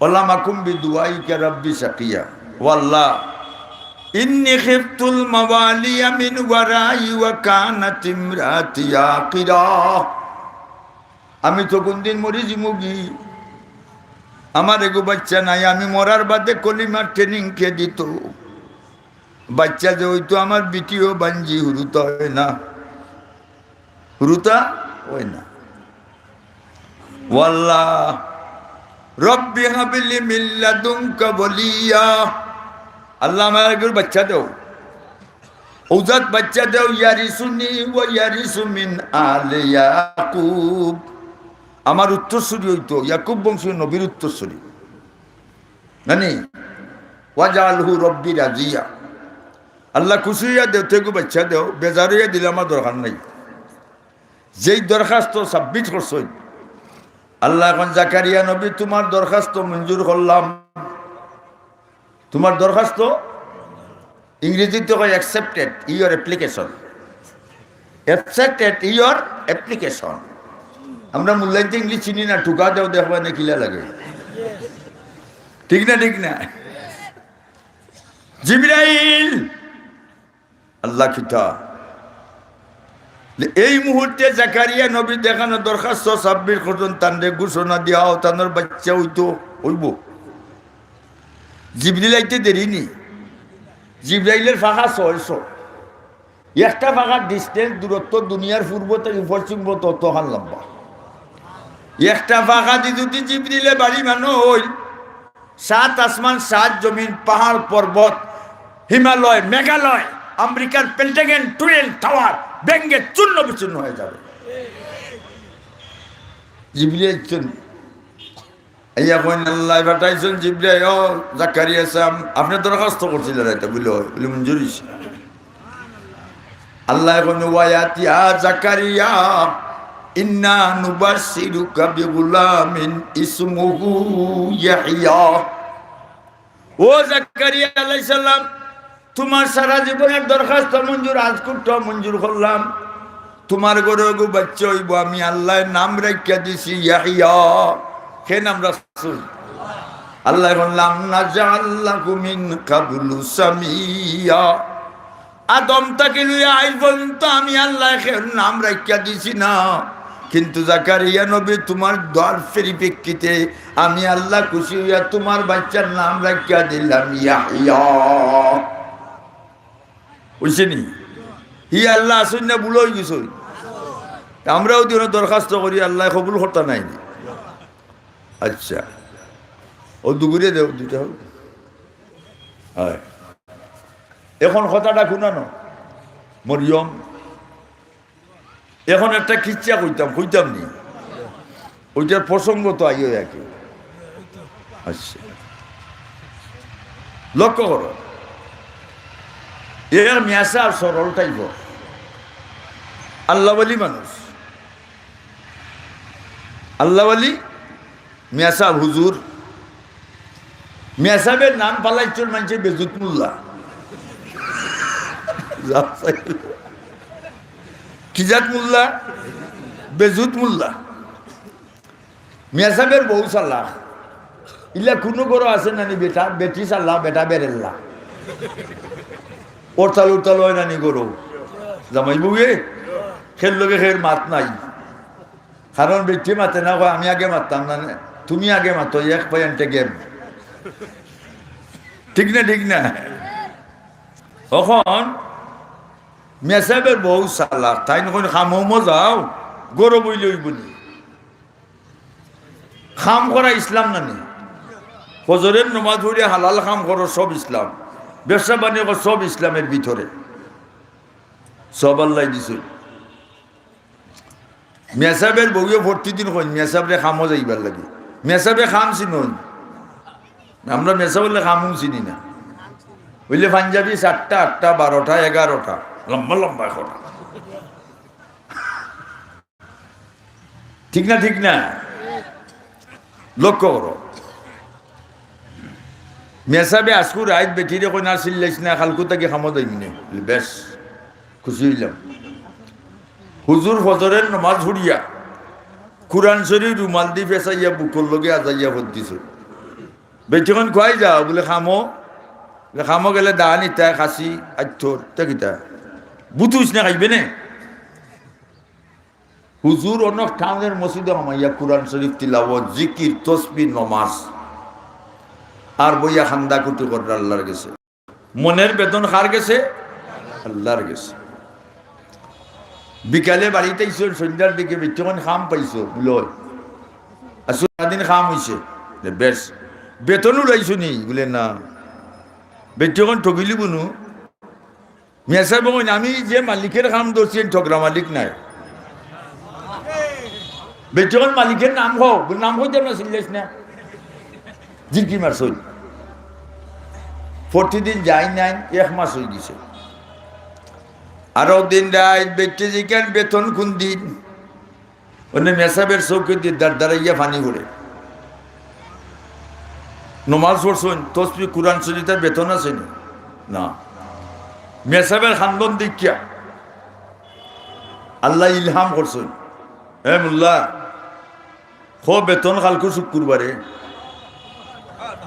ولم أكن بدعائك رب شقيا। ও আল্লাহ, إني خفت الموالي من ورائي وكانت امرأتي عاقرا। আমি তো কোনদিন মরি যিমুগি, আমার এগু বাচ্চা নাই, আমি মরার বাদে কলিমার training কে দিত? বাচ্চা যে অইতো আমার বিটিও বাঞ্জি হুরুতা অয় না, হুরুতা অয় না। ও আল্লাহ, رب هب لي من لدنك وليا। আল্লাহ, আমার এগুর বাচ্চা দেও, অউজাত বাচ্চা দেও, يرثني ويرث من آل يعقوب। আমার উত্তরসূরি অইতো, ইয়াকুব বংশীয় নবীর উত্তরসূরি। জানি, واجعله رب راضيا। আল্লাহ খুশি অইয়া দেও, তেগু বাচ্চা দেও, বেজার অইয়া দিলে আমার দরকার নাই। যেই দরখাস্ত submit করছইন, আল্লাহ এখন জাকারিয়া নবী, তোমার দরখাস্ত মঞ্জুর করলাম, তোমার দরখাস্ত, ইংরেজিতে কয় accepted your application, accepted your application। আমরা মূল্যায়ন তো ইংলিশ চিনি না, টুকা দেও, দেখবা না কিলা লাগে, ঠিক না? ঠিক না? জিবরাইল, আল্লাহ কিতা? যে এই মুহূর্তে জাকারিয়া নবী দেখানো দরখাস্ত সাবমিট করছইন, তানরে ঘোষণা দিয়া অউ, তানর বাইচ্চা অইতো, অইবো। জিবরিল আইতে দেরি নি? জিবরাইলের ফাঁকা ছয়শ। একটা ফাঁকার ডিস্টেন্স, দূরত্ব দুনিয়ার পূর্ব থাকি পশ্চিম পর্যন্ত অতখান লম্বা। একটা ফাঁকা দি যদি জিবরিলে বাড়ি মানো অইল, সাত আসমান, সাত জমিন, পাহাড়, পর্বত, হিমালয়, মেঘালয়, আমেরিকার পেন্টাগন টুইন টাওয়ার ভেঙে চূর্ণ বিচূর্ণ হয়ে যাবে। জিবরিল আইছইন, আইয়া কইন, "আল্লায় পাঠাইছইন জিবরাইল, ও জাকারিয়া সাব, আপনে দরখাস্ত করছিলা না এটা?" বুলে, "অয়।" বুলে, "মঞ্জুর অইছে।" আল্লায় কইন, "ওয়ায়াতিয়া জাকারিয়া, ইন্না নুবাশশিরুকা বিগুলামিন ইসমুহু ইয়াহইয়া।" ও জাকারিয়া আলাইহিস সালাম, তুমার সারা জীবনের দরখাস্ত মঞ্জুর, আজকুরটা মঞ্জুর করলাম। তুমার ঘরো এগু বাইচ্চা অইবো, আমি আল্লায় নাম রাখিয়া দিছি ইয়াহইয়া। কে নাম রাখছইন? আল্লায় কইন, "লাম নাজআল লাহু মিন কাবলু সামিয়া।" আদম থাকি লইয়া আইজ পর্যন্ত আমি আল্লায় কেউর নাম রাখিয়া দিছি না, কিন্তু জাকারিয়া নবী, তুমার দোয়ার পরিপ্রেক্ষিতে আমি আল্লাহ খুশি অইয়া তুমার বাইচ্চার নাম রাখিয়া দিলাম ইয়াহইয়া। বুঝছইন নি? হি আল্লাহ আছইন না, ভুল অইগেছে। আমরাও দিনও দরখাস্ত করি, আল্লায় কবুল করতা নায় নি। আচ্ছা, অউ দুগুরে দেও, দুইটা অউক। অয়। এখন কথাটা হুনো না, মরিয়ম। এখন একটা কিচ্ছা কইতাম, কইতাম নি? অইটার প্রসঙ্গ তো আইও একই। আচ্ছা, লক্ষ্য করো, এর মিয়াসাব সরল টাইপর, আল্লাহওয়ালি মানুষ। আল্লাহওয়ালি মিয়াসাব হুজুর। মিয়াসাবের নাম ফালাইছইন মানষে বেজুত মোল্লা। কি জাত মোল্লা? বেজুত মোল্লা। মিয়াসাবের বউ চালাক। ইলা কুনু ঘরো আছে নানি বেটা, বেটি চালাক, বেটা বেরেল্লা। হরতাল উরতাল অয় নানি ঘরো? জামাই বউয়ে? কের লগে কের মাত নাই। কারণ বেটিয়ে মাতে না, কয়, "আমি আগে মাততাম না, তুমি আগে মাতো, এক পয়েন্টে গেম।" ঠিক না, ঠিক না? অখন মিয়াসাবের বউ চালাক, তাইন কইন, "কামো মো যাও, ঘরো বইলে অইবো নি?" কাম করা ইসলাম নানি? ফজরের নমাজ পড়িয়া হালাল কাম করো, সব ইসলাম। ব্যবসা বাণিজ্য করো, সব ইসলামের ভিতরে। সব আল্লায় দিছইন। মিয়াসাবের বউয়ে প্রতিদিন কইন, "মিয়াসাবরে কামো যাইবার লাগি।" মিয়াসাবে কাম চিনইন? আমরা মিয়াসাব অইলে কামও চিনি না। অইলে পাঞ্জাবি সাতটা, আটটা, বারোটা, এগারোটা, লম্বা লম্বা করা। ঠিক না, ঠিক না? লক্ষ্য করো, মিয়াসাবে আইজকু রাইত বেটিরে কইন, "আর চিল্লাইস না, কাইলকু থাকি কামো যাইমু নে।" বেশ, খুশি অইলাম। হুজুর ফজরের নমাজ পড়িয়া কুরআন শরীফ রুমাল দি পেছাইয়া বুকর লগে আজাইয়া পড়িছইন। বেটি কইন, "কই যাও?" বুলে, "কামো।" বুলে, "কামো গেলে দান ইতায় খাসি, আইতর, তে কিতা? বুতুস না খাইবে নে?" হুজুর অনক টাউনের মসজিদো হামাইয়া কুরআন শরীফ তিলাওয়াত, জিকির, তসবিহ, নমাজ। আর বইয়া কান্দাকুটি কররা আল্লার গেছে। মনের বেদন কার গেছে? আল্লার গেছে। বিকালে বাড়িত আইছইন, সন্ধ্যার দিকে, "বেটি কইন কাম পাইছো?" বুলে, "অয়।" "আর সারাদিন কাম অইছে?" বুলে, "বেশ।" "বেতন উড়াইছো নি?" বুলে, "না।" "বেটি কইন ঠগিলি বুনু?" মিয়াসাবে কইন, "আমি যে মালিকের কাম ধরছি, ঠগরা মালিক নায়।" বেটি কইন, "মালিকের নাম কও।" বুলে, "নাম কইতাম না, চিল্লাইস না।" জিরকি মারছইন। প্রতিদিন যাইন আইন, এক মাস অইগেছে। আরক দিন রাইত বেটিয়ে জিকাইন, "বেতন কুন দিন?" অনে মিয়াসাবের চউখেদি দারদারাইয়া পানি পড়ে। নমাজ পড়ছইন, তসবিহ, কুরআন শরীফ, তার বেতন আছে নি? না। মিয়াসাবের কান্দন দেখিয়া আল্লায় ইলহাম করছইন, "এ মোল্লা, কও বেতন কাইলকু শুক্রবারে।"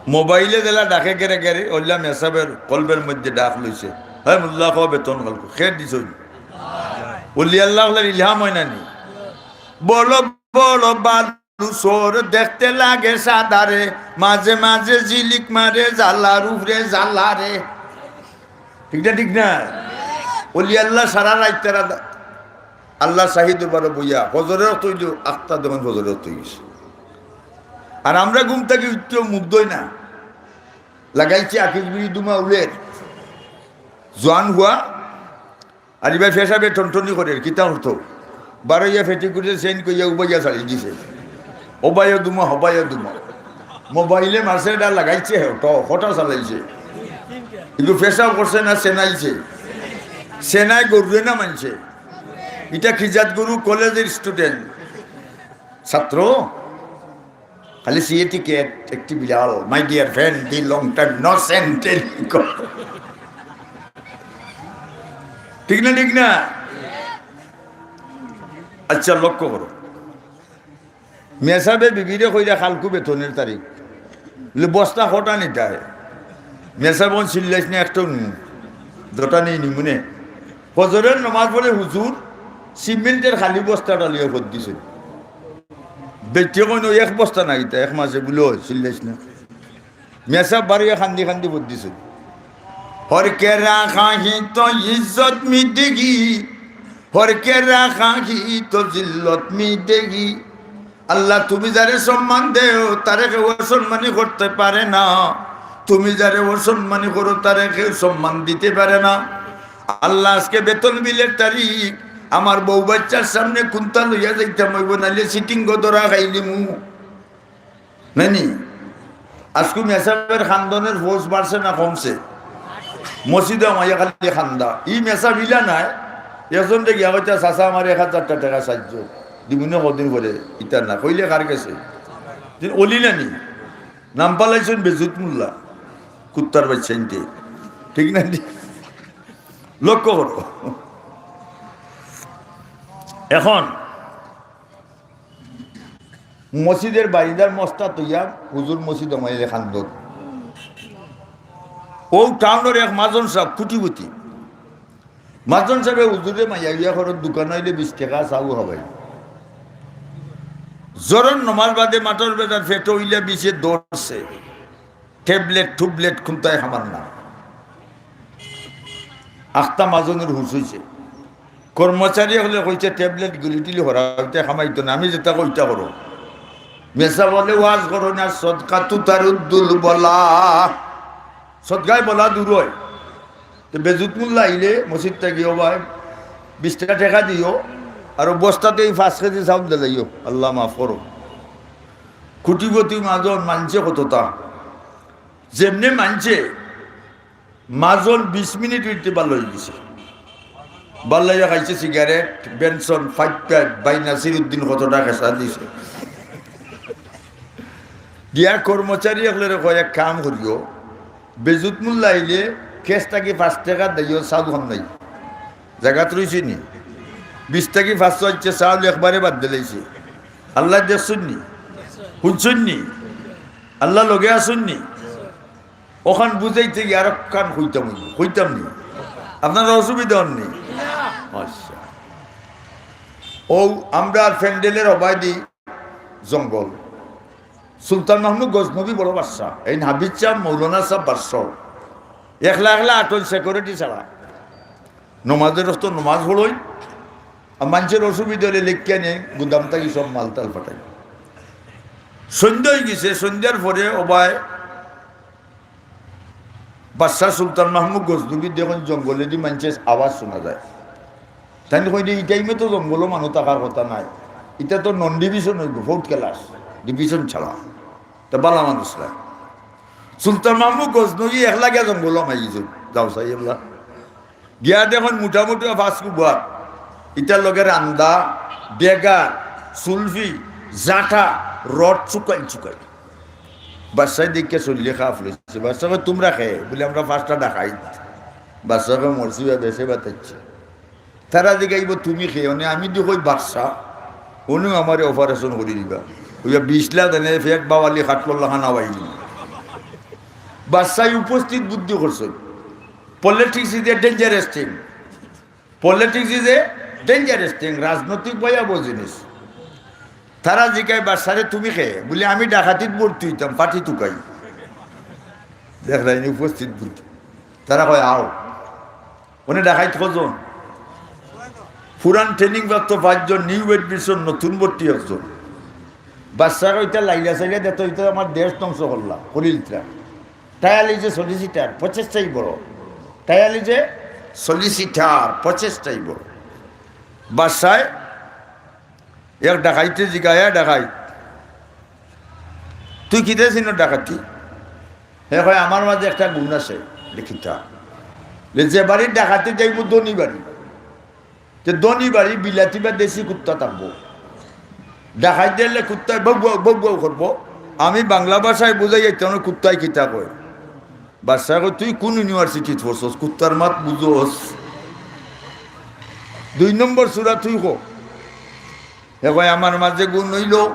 মোবাইলে যেলা ডাকে গেরে গেরে, অইলা মিয়াসাবের কলবের মধ্যে ডাক লইছে, "হে মোল্লা, কও বেতন কাইলকু।" কে দিছইন? অলি আল্লাহ অকলর ইলহাম অয় না নি? বড় বড় বালু চর দেখতে লাগে সাদারে, মাঝে মাঝে ঝিলিক মারে জ্বালার উপরে জ্বালারে। ঠিক না, ঠিক না? অলি আল্লাহ সারা রাইত তারা আল্লাহ শাহী দরবারো বইয়া ফজরর অক্ত অইলো, আখতা দেখইন ফজরর অক্ত অইগেছে। আর আমরা ঘুম থাকি উঠিয়াও মুখ ধই না, লাগাইছে আকিজ বিড়ি ধুমা উলের, জোয়ান হুয়া, আর ইবায় পেশাবে টনটনি করের, কিতা করতো? বারইয়া ফেটি করে চেইন কইয়া উবাইয়া ছাড়ি দিছে। ওবায়ও ধুমা, হবায়ও ধুমা। মোবাইলে মাসে এটা লাগাইছে, হে, ট-, হটা চালাইছে। কিন্তু পেশাব করছে না, সেনাইছে। সেনায় গরুয়ে না মানছে। ইটা কি জাত গরু? কলেজর student, ছাত্র। খালি সিএটি কে একটি বিড়াল, my dear friend, the long time no send, telling কর। ঠিক না, ঠিক না? আচ্ছা, লক্ষ্য করো, মেসাবে বিবিরে কইরা কালকু বেতনর তারিখ, বলে, "বস্তা কটা নিতায়?" মেসাব অখন চিল্লাইছ না, একটাও নু, দুটা নেই নি মনে। ফজরর নমাজ পড়ে হুজুর সিমেন্টর খালি বস্তাটা লইয়া ফদ দিছে। বেটিয়ে কইন, "এক বস্তা নাই তা এক মাসে?" বলে, "অয়, চিল্লাইছ না।" মেসাব বারইয়া কান্দি কান্দি ফদ দিছে। হর কে রাখা হি তো ইজ্জত মিটেগি, হর কে রাখা হি তো জিল্লত মিটেগি। আল্লাহ, তুমি যারে সম্মান দেও, তারে কেউ অসম্মানী করতে পারে না। তুমি যারে অসম্মানী করো, তারে কেউ সম্মান দিতে পারে না। আল্লাহ, আজকে বেতন বিলর তারিখ, আমার বউ বাচ্চার সামনে কুন্তা লইয়া যাইতাম অইবো, নাইলে সিটিং গদরা খাইলিমু। নাইনি? আজকু মেসাবের খান্দনের ফৌজ বাড়ছে না কমছে? মসজিদে আমাইয়া খালি খান্দা। ই মেসাব ইলা নায়, একজনরে গিয়া কইতা, "চাচা, আমার এক হাজারটা টেকা সাহায্য দিমুনে কদিন পরে।" ইতা না, কইলে কার গেছে? দিন অলি নানি? নাম পালাইছইন বেজুত মোল্লা, কুত্তার বাচ্চা ইনতে। ঠিক না নি? লক্ষ্য করো। এখন মসজিদর বারিন্দার মস্তা তইয়া হুজুর মসজিদ আমাইলে খান্দন। ও টাউনর এক মাজন সাব কুটিপতি। মাজন সাবে হুজুরে মাইয়া গিয়া ঘরর দোকান অইলে বিশ টেকা চাউ হবাই। জরর নমাজ বাদে মাঠর বেজার ফেটো অইলে বিষে ধরছে। ট্যাবলেট টুবলেট কুন্তায় খামার না। আখতা মাজনর হুশ অইছে। কর্মচারী অকলে কইছে, "ট্যাবলেট গুলি টুলি হরা অইতে খামাইতো না, আমি যেটা কইতা করো।" মেসাব অকলে ওয়াজ করো না, "সদকা তুতারুদ্দুল বলা।" সদকায় বলা দূর অয়। তো বেজুত মোল্লা আইলে মসজিদ থাকি, "ও ভাই, বিশটা টেকা দিও, আর ও বস্তাতে এই পাঁচ কেজি চাউল দিলাইও, আল্লাহ মাফ করো।" কুটিপতি মাজন মানছে কততা? যেমনে মানছে, মাজন বিশ মিনিট অইতে ভালা অইগেছে। ভালা অইয়া খাইছে সিগারেট, বেনসন, ফাইভ ফাইভ, ভাই নাসির উদ্দিন কতটা খেসা দিছে। দিয়া কর্মচারী অকলরে কয়, "এক কাম করিও, বেজুত মোল্লা আইলে কেস থাকি পাঁচ টেকা দিও, চাউল খাম নাই।" জাগাত রইছে নি? বিশ থাকি পাঁচশো আইছে, চাউল একবারে বাদ দিলাইছে। আল্লায় দেখছইন নি? হুনছইন নি? আল্লাহ লগে আছইন নি? অখান বুঝাইতে গিয়া আরো কান কইতাম অইবো, কইতাম নি? আপনারা অসুবিধা অর নি? আচ্ছা। অউ আমরার প্যান্ডেলর অবায়দি জঙ্গল। সুলতান মাহমুদ গজনবী বড় বাদশা, এইন হাফিজ সাব, মৌলানা সাব বাদশা। একলা একলা আটইন security ছাড়া। নমাজর অক্ত নমাজ পড়ইন, আর মানষর অসুবিধা অইলে লেখিয়া নিয়া গুদাম থাকি সব মালটাল ফাটাইন। সন্ধ্যা অইগেছে, সন্ধ্যার পরে অবায় বাদশা সুলতান মাহমুদ গজনবী দেখইন জঙ্গলেদি মানষর আওয়াজ হুনা যায়। তাইন কইন, "ই টাইমে তো জঙ্গলো মানুষ থাকার কথা নায়, ইটা তো নন ডিভিশন অইবো, fourth class, ডিভিশন ছাড়া।" তে ভালা মানুষ নায়। সুলতান মাহমুদ গজনবী একলা গিয়া জঙ্গলো হামাই গেছইন, যাও চাই এবলা। গিয়া দেখইন মোটামুটি পাঁচ কুবার, ইটার লগে রান্দা, ডেগার, সুলফি, জাটা, রড চুকাইল চুকাইল। বাদশায় দেখিয়া চইল্লে খাপ লইছে। বাদশায় কয়, "তুমরা কে?" বলে, "আমরা পাঁচটা ডাকাইত।" বাদশায় কয়, "মরছি বা বেঁচে বাতাইছে।" তারা জিগাইবো, "তুমি কে?" অনে আমি দি কই, "বাদশা।" অনেউ আমারে operation করি দিবা। অইয়া বিশ লাখ এনে পেট বাওয়ালি খাটলর লাখান আওয়াই দিবা। বাদশায় উপস্থিত বুদ্ধি করছইন। Politics is a dangerous thing. Politics is a dangerous thing, রাজনৈতিক ভয়াবহ জিনিস। তারা জিগায় বাদশারে, "তুমি কে?" বলে, "আমি ডাকাতিত ভর্তি অইতাম, ফাটি তুকাই।" দেখরায়নি উপস্থিত বুদ্ধি। তারা কয়, "আও।" অনে ডাকাইত কয়জন? পুরান training প্রাপ্ত পাঁচজন, new admission, নতুন ভর্তি একজন। বাদশা কইতা, "লাইলা চাইলা দেখতো, ইতা আমার দেশ ধ্বংস করলা, করিলতরা।" Title is a solicitor, প্রচেষ্টাই বড়। Title is a solicitor, প্রচেষ্টাই বড়। বাদশায় এক ডাকাইতে জিগায়, "ডাকাইত, তুই কিতা চিনস ডাকাতি?" হে কয়, "আমার মাঝে একটা গুণ আছে।" "কিতা?" "যে বাড়ির ডাকাতি যাইমু ধনী বাড়ি, তে ধনী বাড়ি বিলাতি বা দেশি কুত্তা থাকবো। ডাকাইত দেখলে কুত্তায় বউ বউ, বউ বউ করবো। আমি বাংলা ভাষায় বুঝাই যাইতাম না কুত্তায় কিতা কয়।" বাদশা কয়, "তুই কোন universityত পড়ছস? কুত্তার মাত বুঝস?" দুই নম্বর সূরা তুই ক। হে কয়, "আমার মাঝে গুণ অইলো,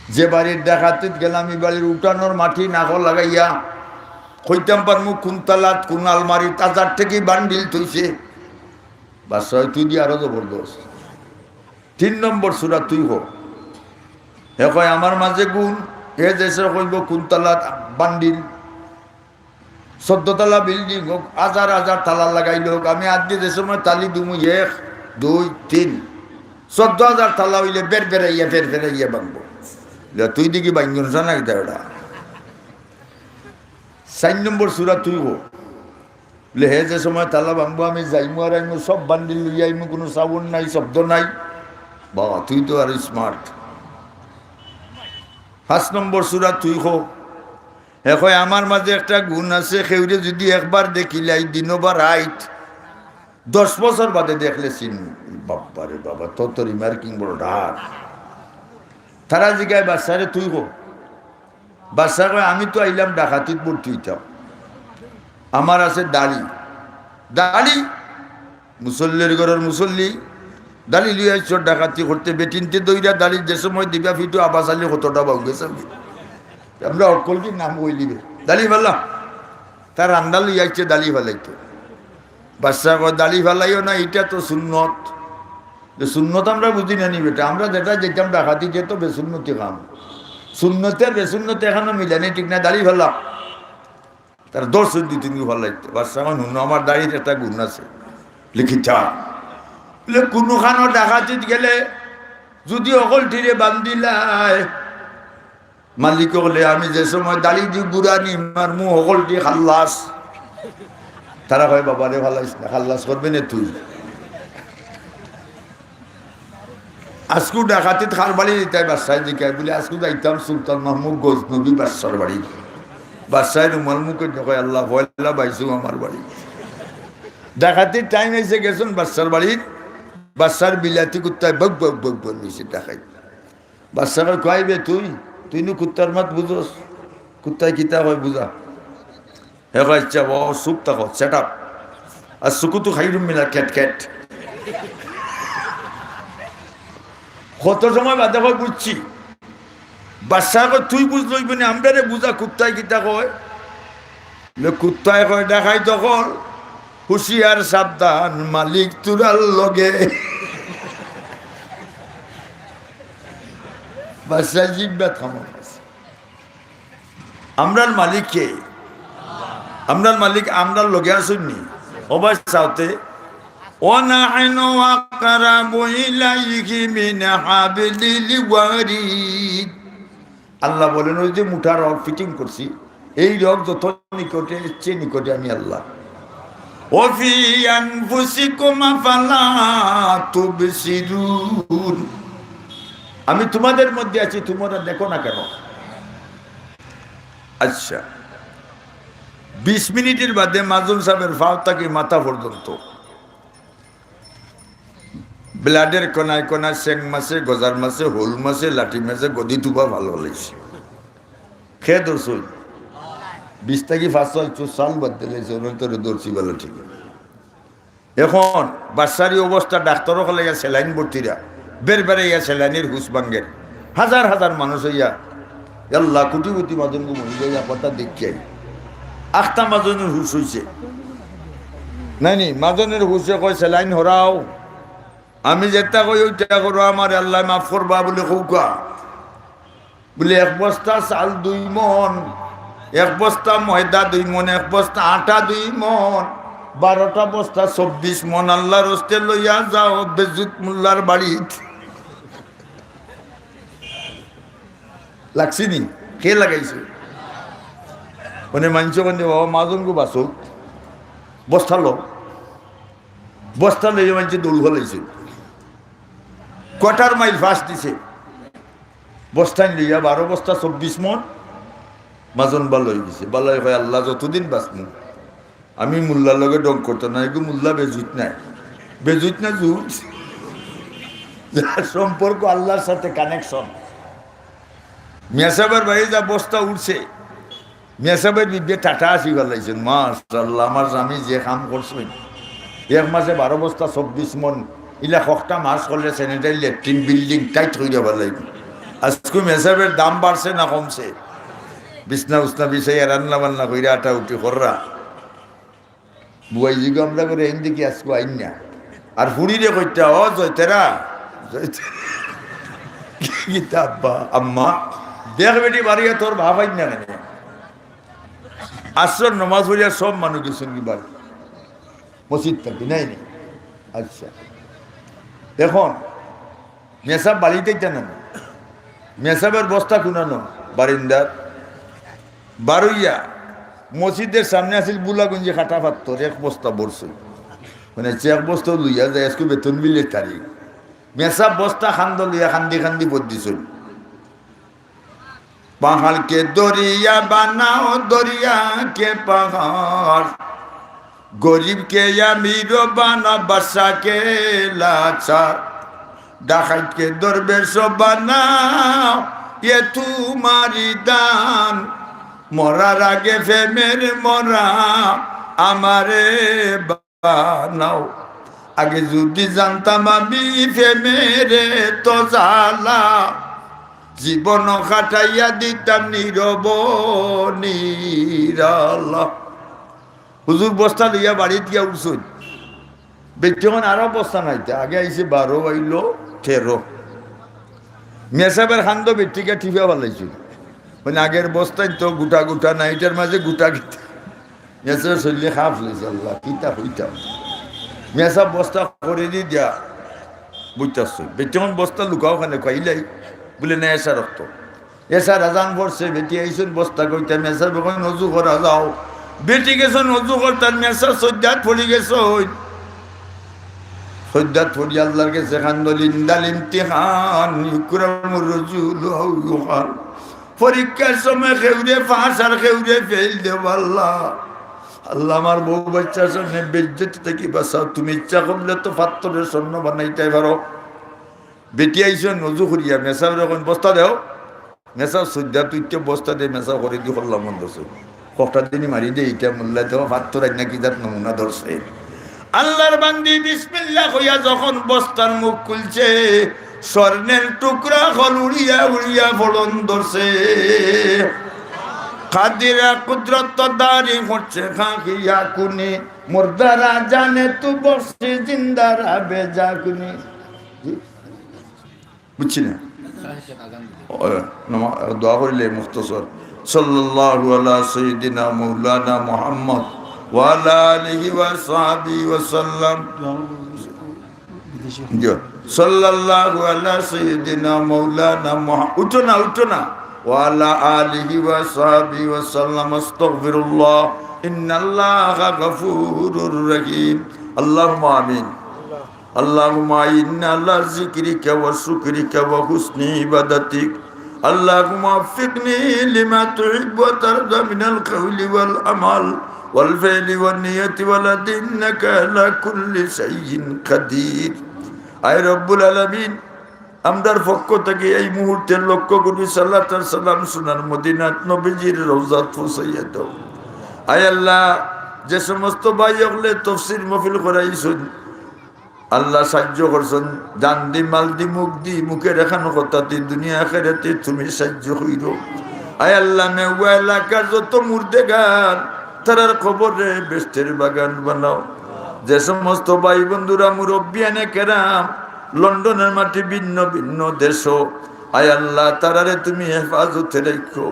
যে বাড়ির ডাকাতিত গেলাম, ই বাড়ির উঠানোর মাটি নাকো লাগাইয়া কইতাম পারমু কোন তালাত, কোন আলমারিত হাজার টেকি বান্ডিল থইছে।" বাদশা কয়, "তুই দি আরো জবরদস্ত।" তিন নম্বর সূরা তুই ক। হে কয়, "আমার মাঝে গুণ, হে যে সময় কইবো কোন তালাত বান্ডিল, চোদ্দ তালা building হোক, হাজার হাজার তালা লাগাইল হোক, আমি আত দি যে সময় তালি দিমু, এক, দুই, তিন, চোদ্দ হাজার তালা অইলে বের বেরাইয়া, বের বেরাইয়া ভাঙবো।" লে, তুই দেখি ভাঙ্গন সানা কিতা ওটা। চাইর নম্বর সূরা তুই ক। লে, হে যে সময় তালা ভাঙবো, আমি যাইমু আর আইমু, সব বান্ডিল লইয়া আইমু, কুনু sound নাই, শব্দ নাই। বাবা, তুই তো আরো smart। পাঁচ নম্বর সূরা তুই ক। হে কয়, "আমার মাঝে একটা গুণ আছে, কেউরে যুদি একবার দেখিলাই, দিনো বা রাইত, দশ বছর বাদে দেখলে চিনমু।" বাবা রে বাবা, তোর তো remarking বড় ডার। তারা জিগায়, "বাদশারে তুই ক।" বাদশা কয়, "আমি তো আইলাম ডাকাতিত ভর্তি অইতাম, আমার আছে দাড়ি।" দাড়ি? মুসল্লির ঘরর মুসল্লি, দাড়ি লইয়া আইছো ডাকাতি করতে, বেটিন্তে দইরা দাড়ি যে সময় দিবা ফিটু আবাস আলী কতটা বাউগে চাবি। আমরা অকল কি নাম কইলিবে? দাড়ি ফালা। তার আন্ডা লইয়া আইছে দাড়ি ফালাইতো। বাদশা কয়, "দাড়ি ফালাইও না, ইটা তো সুন্নত।" যে সুন্নত আমরা বুঝি না নি বেটা, আমরা যেটা যেতাম ডাকাতি, যে তো বেসুন্নতি কাম। সুন্নতে আর বেসুন্নতে এখানো মিলে নি, ঠিক না? দাড়ি ফালা। তার দশ দুই তিন ফালাইতে। বাদশা কয়, "হুনো, আমার দাড়িত একটা গুণ আছে।" লে, "কিতা?" লে, "কুনুখানো ডাকাতিত গেলে যুদি হকলটিরে বান্দিলায়, মালিক অকলে আমি যে সময় দাড়ি দি গুড়ানি মারমু, হকলটি খাল্লাস।" তারা কয়, "বাবারে ফালাইস না, খাল্লাস করবে না তুই।" আজকু ডাকাতিত কার বাড়ি যাইতায় বাদশায় জিকায়, বলে, "আজকু যাইতাম সুলতান মাহমুদ গজনবী বাদশার বাড়ি।" বাদশায় রুমাল মুখো কয়, "আল্লাহ, পয়লা বাইছু আমার বাড়ি।" ডাকাতির time আইছে, গেছইন বাদশার বাড়ি, বাদশার বিলাতি কুত্তায় বক বক বক বক নিছে ডাকাইত। বাদশা কয়, "কই বে তুই? তুই নু কুত্তার মাত বুঝস? কুত্তায় কিতা কয় বুঝা?" হে কয়, "আচ্ছা, ও চুপ থাকো, shut up। আর সুকুতু খাইরুম মিনাল ক্যাট ক্যাট।" কত সময় বাদে কয়, "বুঝছি।" বাদশা কয়, "তুই বুঝলে অইবো নি, আমরারে বুঝা কুত্তায় কিতা কয়।" লে, কুত্তায় কয়, "ডাকাইত অকল, হুঁশিয়ার সাবধান, মালিক তুরার লগে।" বাদশা জিব্বা থামো। আমরার মালিক কে? আমরার মালিক আমরার লগে আছইন নি? ও ভাই, চাওতে, "ওয়া নাহনু আকরাবু ইলাইহি মিন হাবলিল ওয়ারিদ।" আল্লাহ বলেন, "ওই যে মুঠা রড fitting করছি, এই রড যত নিকটে, এর চেয়ে নিকটে আমি আল্লাহ।" "ওয়া ফি আনফুসিকুম আফালা তুবসিরুন।" আমি তোমাদের মধ্যে আছি, তোমরা দেখো না কেন? আচ্ছা, বিশ মিনিটের বাদে মাজন সাহেবের ফাও থাকি মাথা পর্যন্ত blood-এর কণায় কণায় চেং মাছে, গজার মাছে, হোল মাছে, লাঠি মাছে গদি তুবা ভালো লাগছে। খেয়ে ধরছই। বিশ থাকি পাঁচ ছয় চুর চাল বাদ দিলে, ওনার তোরে ধরছি ভালো ঠিক। এখন বাদশার ই অবস্থা, ডাক্তার অকলে ইয়া saline ভর্তিরা, বের বেরে ইয়া saline-এর হুশ ভাঙ্গের। হাজার হাজার মানুষ অইয়া, আল্লাহ, কোটি কোটি মাজন গো মরি যায়, ইয়া কথা দেখিয়াই। আখতা মাজনর হুশ অইছে। নায় নি, মাজনর হুশে কয়, "সেলাইন হরাও।" আমি যেটা কই, ওইটা করো, আমারে আল্লায় মাফ করবা বুলি কউক্কা। বুলে, "এক বস্তা চাল দুই মন, এক বস্তা ময়দা দুই মন, এক বস্তা আটা দুই মন, বারোটা বস্তা চব্বিশ মন, আল্লার ওয়াস্তে লইয়া যাও বেজুত মোল্লার বাড়িত।" লাগছে নি? কে লাগাইছে? মানে মানষে কইন, "বাবা, মাজনগু বাঁচো, বস্তা লও।" বস্তা লইয়া মানষে দৌড় ফালাইছে, quarter mile first দিছে। বস্তাইন লইয়া বারো বস্তা চব্বিশ মন মাজন বালা অইগেছে। বালায় কয়, "আল্লা, যতদিন বাঁচমু, আমি মোল্লার লগে ঢং করতাম না।" এগু মোল্লা বেজুত নায়, বেজুত না জুত, যার সম্পর্ক আল্লার সাথে connection। মিয়া সাবর বাড়ি যা বস্তা উঠছে, মিয়া সাবর বিবিয়ে টাটা হাসি ফালাইছইন, "মাশাআল্লাহ, আমার স্বামী যে কাম করছইন, এক মাসে বারো বস্তা চব্বিশ মন, ইলা কয়টা মাস করলে sanitary latrine building tight করিয়া ফালাইবো।" আজকু মিয়া সাবর দাম বাড়ছে না কমছে? বিছনা উছনা বিছাইয়া রান্না বান্না করিয়া আটা উটি কররা। বুয়াইজিগু আমরা করে এন দেখি আজকু আইন না। আর ফুড়িরে কইতা, "ও জয়তেরা, জয়তেরা।" কিতা আব্বা, আম্মা, দেখ বেটি বাড়িয়া তোর বাপ আইন না কেনে? আসর নমাজ পড়িয়া সব মানুষ গেছইন গি বাড়ি, মসজিদ থাকি, নায় নি? আচ্ছা, এখন মিয়া সাব বাড়িত আইতা না নি? মিয়া সাবর বস্তা কুনানো? বারিন্দাত। বারইয়া মসজিদর সামনে আছিল বুলাগুঞ্জি কাটা পাত্থর, এক বস্তা ভরছইন। মানে, এক বস্তা লইয়া যায়, আজকু বেতন বিলর তারিখ। মিয়া সাব বস্তা কান্দো লইয়া কান্দি কান্দি পথ দিছইন। پہاڑ کے دریا بناؤ، دریا کے پہاڑ، غریب کے امیر بناؤ، بادشاہ کے لاچار، ডাকাইত কে দরবেশ বানাও, এ তোমারই দান। মরার আগে প্রেমের মরা আমারে বানাও। আগে যদি জানতাম আমি প্রেমের এত জ্বালা, জীবন কাটাইয়া দিতাম নীরব নিরালা। হুজুর বস্তা লইয়া বাড়িত গিয়া উঠছইন। বেটিখান আরো বস্তা নাইতা, আগে আইছে বারো, আইলো তেরো। মিয়া সাবর কান্দো বেটিকে টিপিয়া ফালাইছইন। মানে, আগর বস্তাইন তো গুটা গুটা না, ইটার মাঝে গুটা কিতা। মিয়া সাবর শরীরে খাপ লইছে, আল্লা, কিতা কইতাম। মিয়া সাব বস্তা করেদি দিয়া বইতাছইন। বেটিখান বস্তা লুকাও কেনে, কইলাই, বুলে, "না, এশার অক্ত।" এশার আজান পড়ছে, বেটি আইছইন বস্তা কইতা, মিয়া সাবে কইন, "অজু করা যাও।" বেটি গেছইন অজু করতা, মিয়া সাব সইজদাত পড়ি গেছইন। সইজদাত পড়ি আল্লার গেছে কান্দইন, ইন্দাল ইমতিহান ইউকরামুর রুজুলু আও ইউহান। পরীক্ষার সময় কেউরে পাস আর কেউরে ফেইল দেও আল্লা। আল্লা, আমার বউ বাচ্চার সামনে বেইজ্জতি থাকি বাঁচাও। তুমি ইচ্ছা করলে তো পাত্থররে স্বর্ণ বানাইতায় পারো। বেটি আইছইন অজু করিয়া, মিয়া সাবরে কইন, "বস্তা দেও।" মিয়া সাব সইজদাত উঠিয়া বস্তা দে, মিয়া সাব করেদি করলা বন্ধ অইছে। কয়টা দিনই মারি দে, ইটা মোল্লায় তো পাত্থর আইনা কি জাত নমুনা ধরছে। আল্লার বান্দি বিসমিল্লাহ কইয়া যখন বস্তার মুখ খুলছে, স্বর্ণের টুকরা অকল উড়িয়া উড়িয়া পড়ন ধরছে। কাদিরা কুদরত দারি করছে খাকিয়া কুনি, মুর্দারা জানে তু বখশে জিন্দারা বেজাকুনি। বুঝছি না? ও, নমা-, দোয়া করিলে মুখতসর। সাল্লাল্লাহু আলা সাইয়্যিদিনা মাওলানা মুহাম্মদ ওয়া আলা আলিহি ওয়া সাহবিহি ওয়া সাল্লাম। জি। সাল্লাল্লাহু আলা সাইয়্যিদিনা মাওলানা মুহা-, উঠো না, উঠো না। ওয়া আলা আলিহি ওয়া সাহবিহি ওয়া সাল্লাম। আস্তাগফিরুল্লাহ। ইন্নাল্লাহা গাফুরুর রহিম। আল্লাহুম্মা আমিন। اللهم أعني على ذكرك وشكرك وحسن عبادتك. اللهم وفقني لما تحب وترضى من القول والعمل والفعل والنية والأداء إنك على كل شيء قدير. আয় রব্বুল আলামিন, আমরার পক্ষ থাকি এই মুহূর্তে লক্ষ কোটি সালাত আর সালাম সোনার মদিনাত নবীজির রওজাত পৌঁছাইয়া দাও। আয় আল্লাহ, যে সমস্ত ভাই অকলে তফসির মাহফিল করাইছইন, আল্লাহ সাহায্য করছইন, জান দি, মাল দি, মুখ দি, মুখর একখান কথা দি, দুনিয়া আখেরাতে তুমি সাহায্য কইরো। আয় আল্লাহ, মেওয়া এলাকার যত মুর্দেগান, তারার কবররে বেহেশতের বাগান বানাও। যে সমস্ত ভাই বন্ধুরা মুরব্বিয়ানে কেরাম লন্ডনের মাটি ভিন্ন ভিন্ন দেশো, আয় আল্লাহ, তারারে তুমি হেফাজতে রাখো।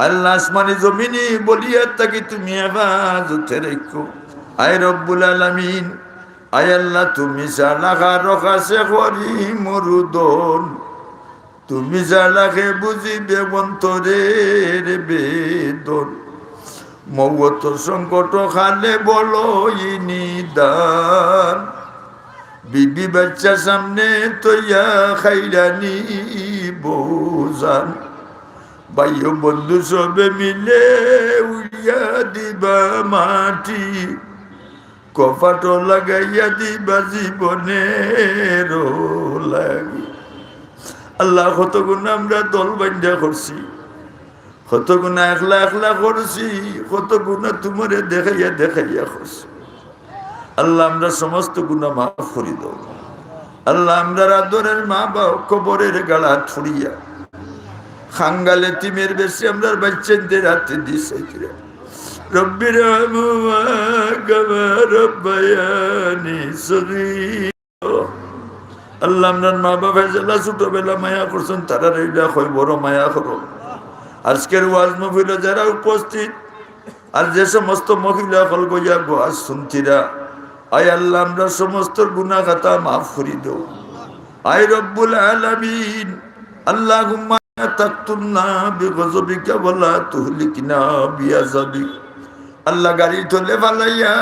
আল্লাহ, আসমানি জমিনি বলিয়া থাকি তুমি হেফাজতে রাখো। আয় রব্বুল আলামিন, আয় আল্লাহ, তুমি ছাড়া কারো কাছে করি মুরুদন, তুমি ছাড়া কে বুঝিবে অন্তরের বেদন। মৌত সংকট কালে বড়ই নিদান, বিবি বাচ্চা সামনে তইয়া খাইরানি বউজান। ভাই ও বন্ধু সবে মিলে উড়িয়া দিবা মাটি, কপাটো লাগাইয়া দিবা জীবনের লাগি। আল্লাহ, কত গুনা আমরা দল বান্ধা করছি, কত গুনা একলা একলা করছি, কত গুনা তুমারে দেখাইয়া দেখাইয়া করছি। আল্লাহ, আমরা সমস্ত গুনা মাফ করি দাও। আল্লাহ, আমরার আদরের মা বাপ কবরের গাড়াত ফুড়িয়া, খাঙ্গাল এতিমের বেশি আমরার বাচ্চাইনদের হাতে দিছে। রব্বির হামহুমা কামা রব্বায়ানি সগীরা। আল্লাহ, আমরার মা বাপে যেলা ছোটবেলা মায়া করছইন, তারারে ইলা কই বড় মায়া করো। আজকের ওয়াজ মাহফিলো যারা উপস্থিত, আর যে সমস্ত মহিলা অকল বইয়া ওয়াজ শুনছিরা, আয় আল্লাহ, আমরা সমস্ত গুনা খাতা মাফ করি দেও। আয় রব্বুল আলামিন, আল্লাহুম্মা লা তাকতুলনা বিগযবিকা ওয়া লা তুহলিকনা বিআযাবিক। আল্লাহ, গাড়ির তলে ফালাইয়া,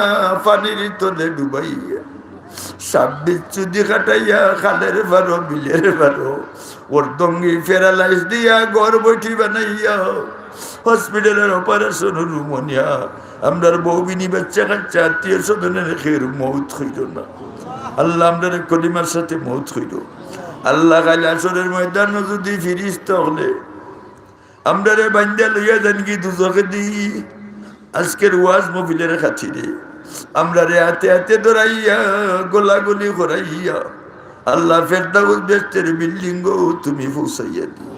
পানির তলে ডুবাইয়া, সাপ বিচ্ছুদি কাটাইয়া, খালের পারো, বিলের পারো, অর্ধঙ্গি paralyze দিয়া, ঘর বইটি বানাইয়া, হসপিটালের অপারেশন রুমো নিয়া, আমরার বউ বিনি বাচ্চা কাচ্চা আত্মীয় স্বজনের কেউর মউত কইরো না। আল্লাহ, আমরারে কলিমার সাথে মউত কইরো। আল্লাহ, কাইল হাশরের ময়দানো যদি ফিরিস্তা অকলে আমরারে বান্দিয়া লইয়া যাইনগি দুজখেদি, আজকের ওয়াজ মাহফিলের খাতিরে আমরারে হাতে হাতে ধরাইয়া, গলাগলি করাইয়া, আল্লাহ, ফেরদাউস বেহেশতের বিল্ডিংও তুমি পৌঁছাইয়া দিও।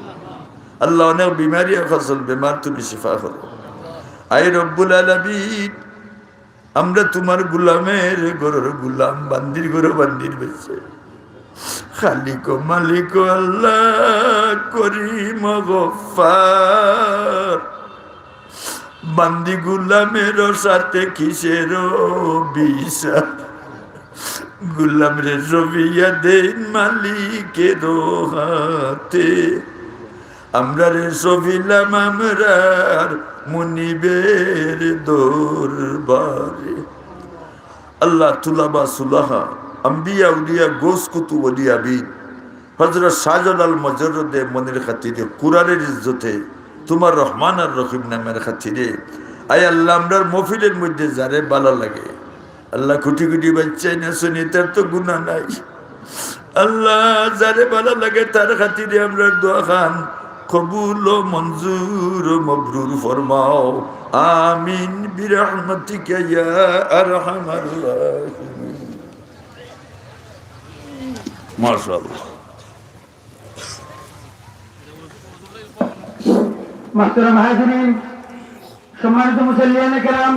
আল্লাহ, অনেক বিমারি অকল, বেমার তুমি শিফা করো। আয় রব্বুল আলামিন, আমরা তুমার গুলামের ঘরর গুলাম, বান্দির ঘরর বান্দির বাচ্চা। খালিক মালিক আল্লাহ করিম গফফার, বান্দি গুলামের সাথে কিসের বিচার? গুলামরে সঁপিয়া দেইন মালিকের হাতে, আমরারে সঁপিলাম আমরার মুনিবের দরবারে। আল্লাহ, তুলাবা সুলাহা, আম্বিয়া উলিয়া, গৌস কুতুব অলি আবিদ, হযরত শাহজালাল মুজাররদে মনির খাতিরে, কুরআনের ইজ্জতে, তুমার রহমান আর রহিম নামের খাতিরে, আয় আল্লাহ, আমরার মহফিলের মধ্যে যারে ভালা লাগে, আল্লাহ, কোটি কোটি বাচ্চাইন আছইন, তার তো গুনা নাই। আল্লাহ, যারে ভালা লাগে তার খাতিরে আমরার দোয়া খান কবুল ও মঞ্জুর ও মবরুর ফরমাও। আমিন বিরহমাতিকা ইয়া আরহামার রাহিমিন। মাশাআল্লাহ। মুহতারাম হাজিরিন, সম্মানিত মুসল্লিয়ানে কেরাম,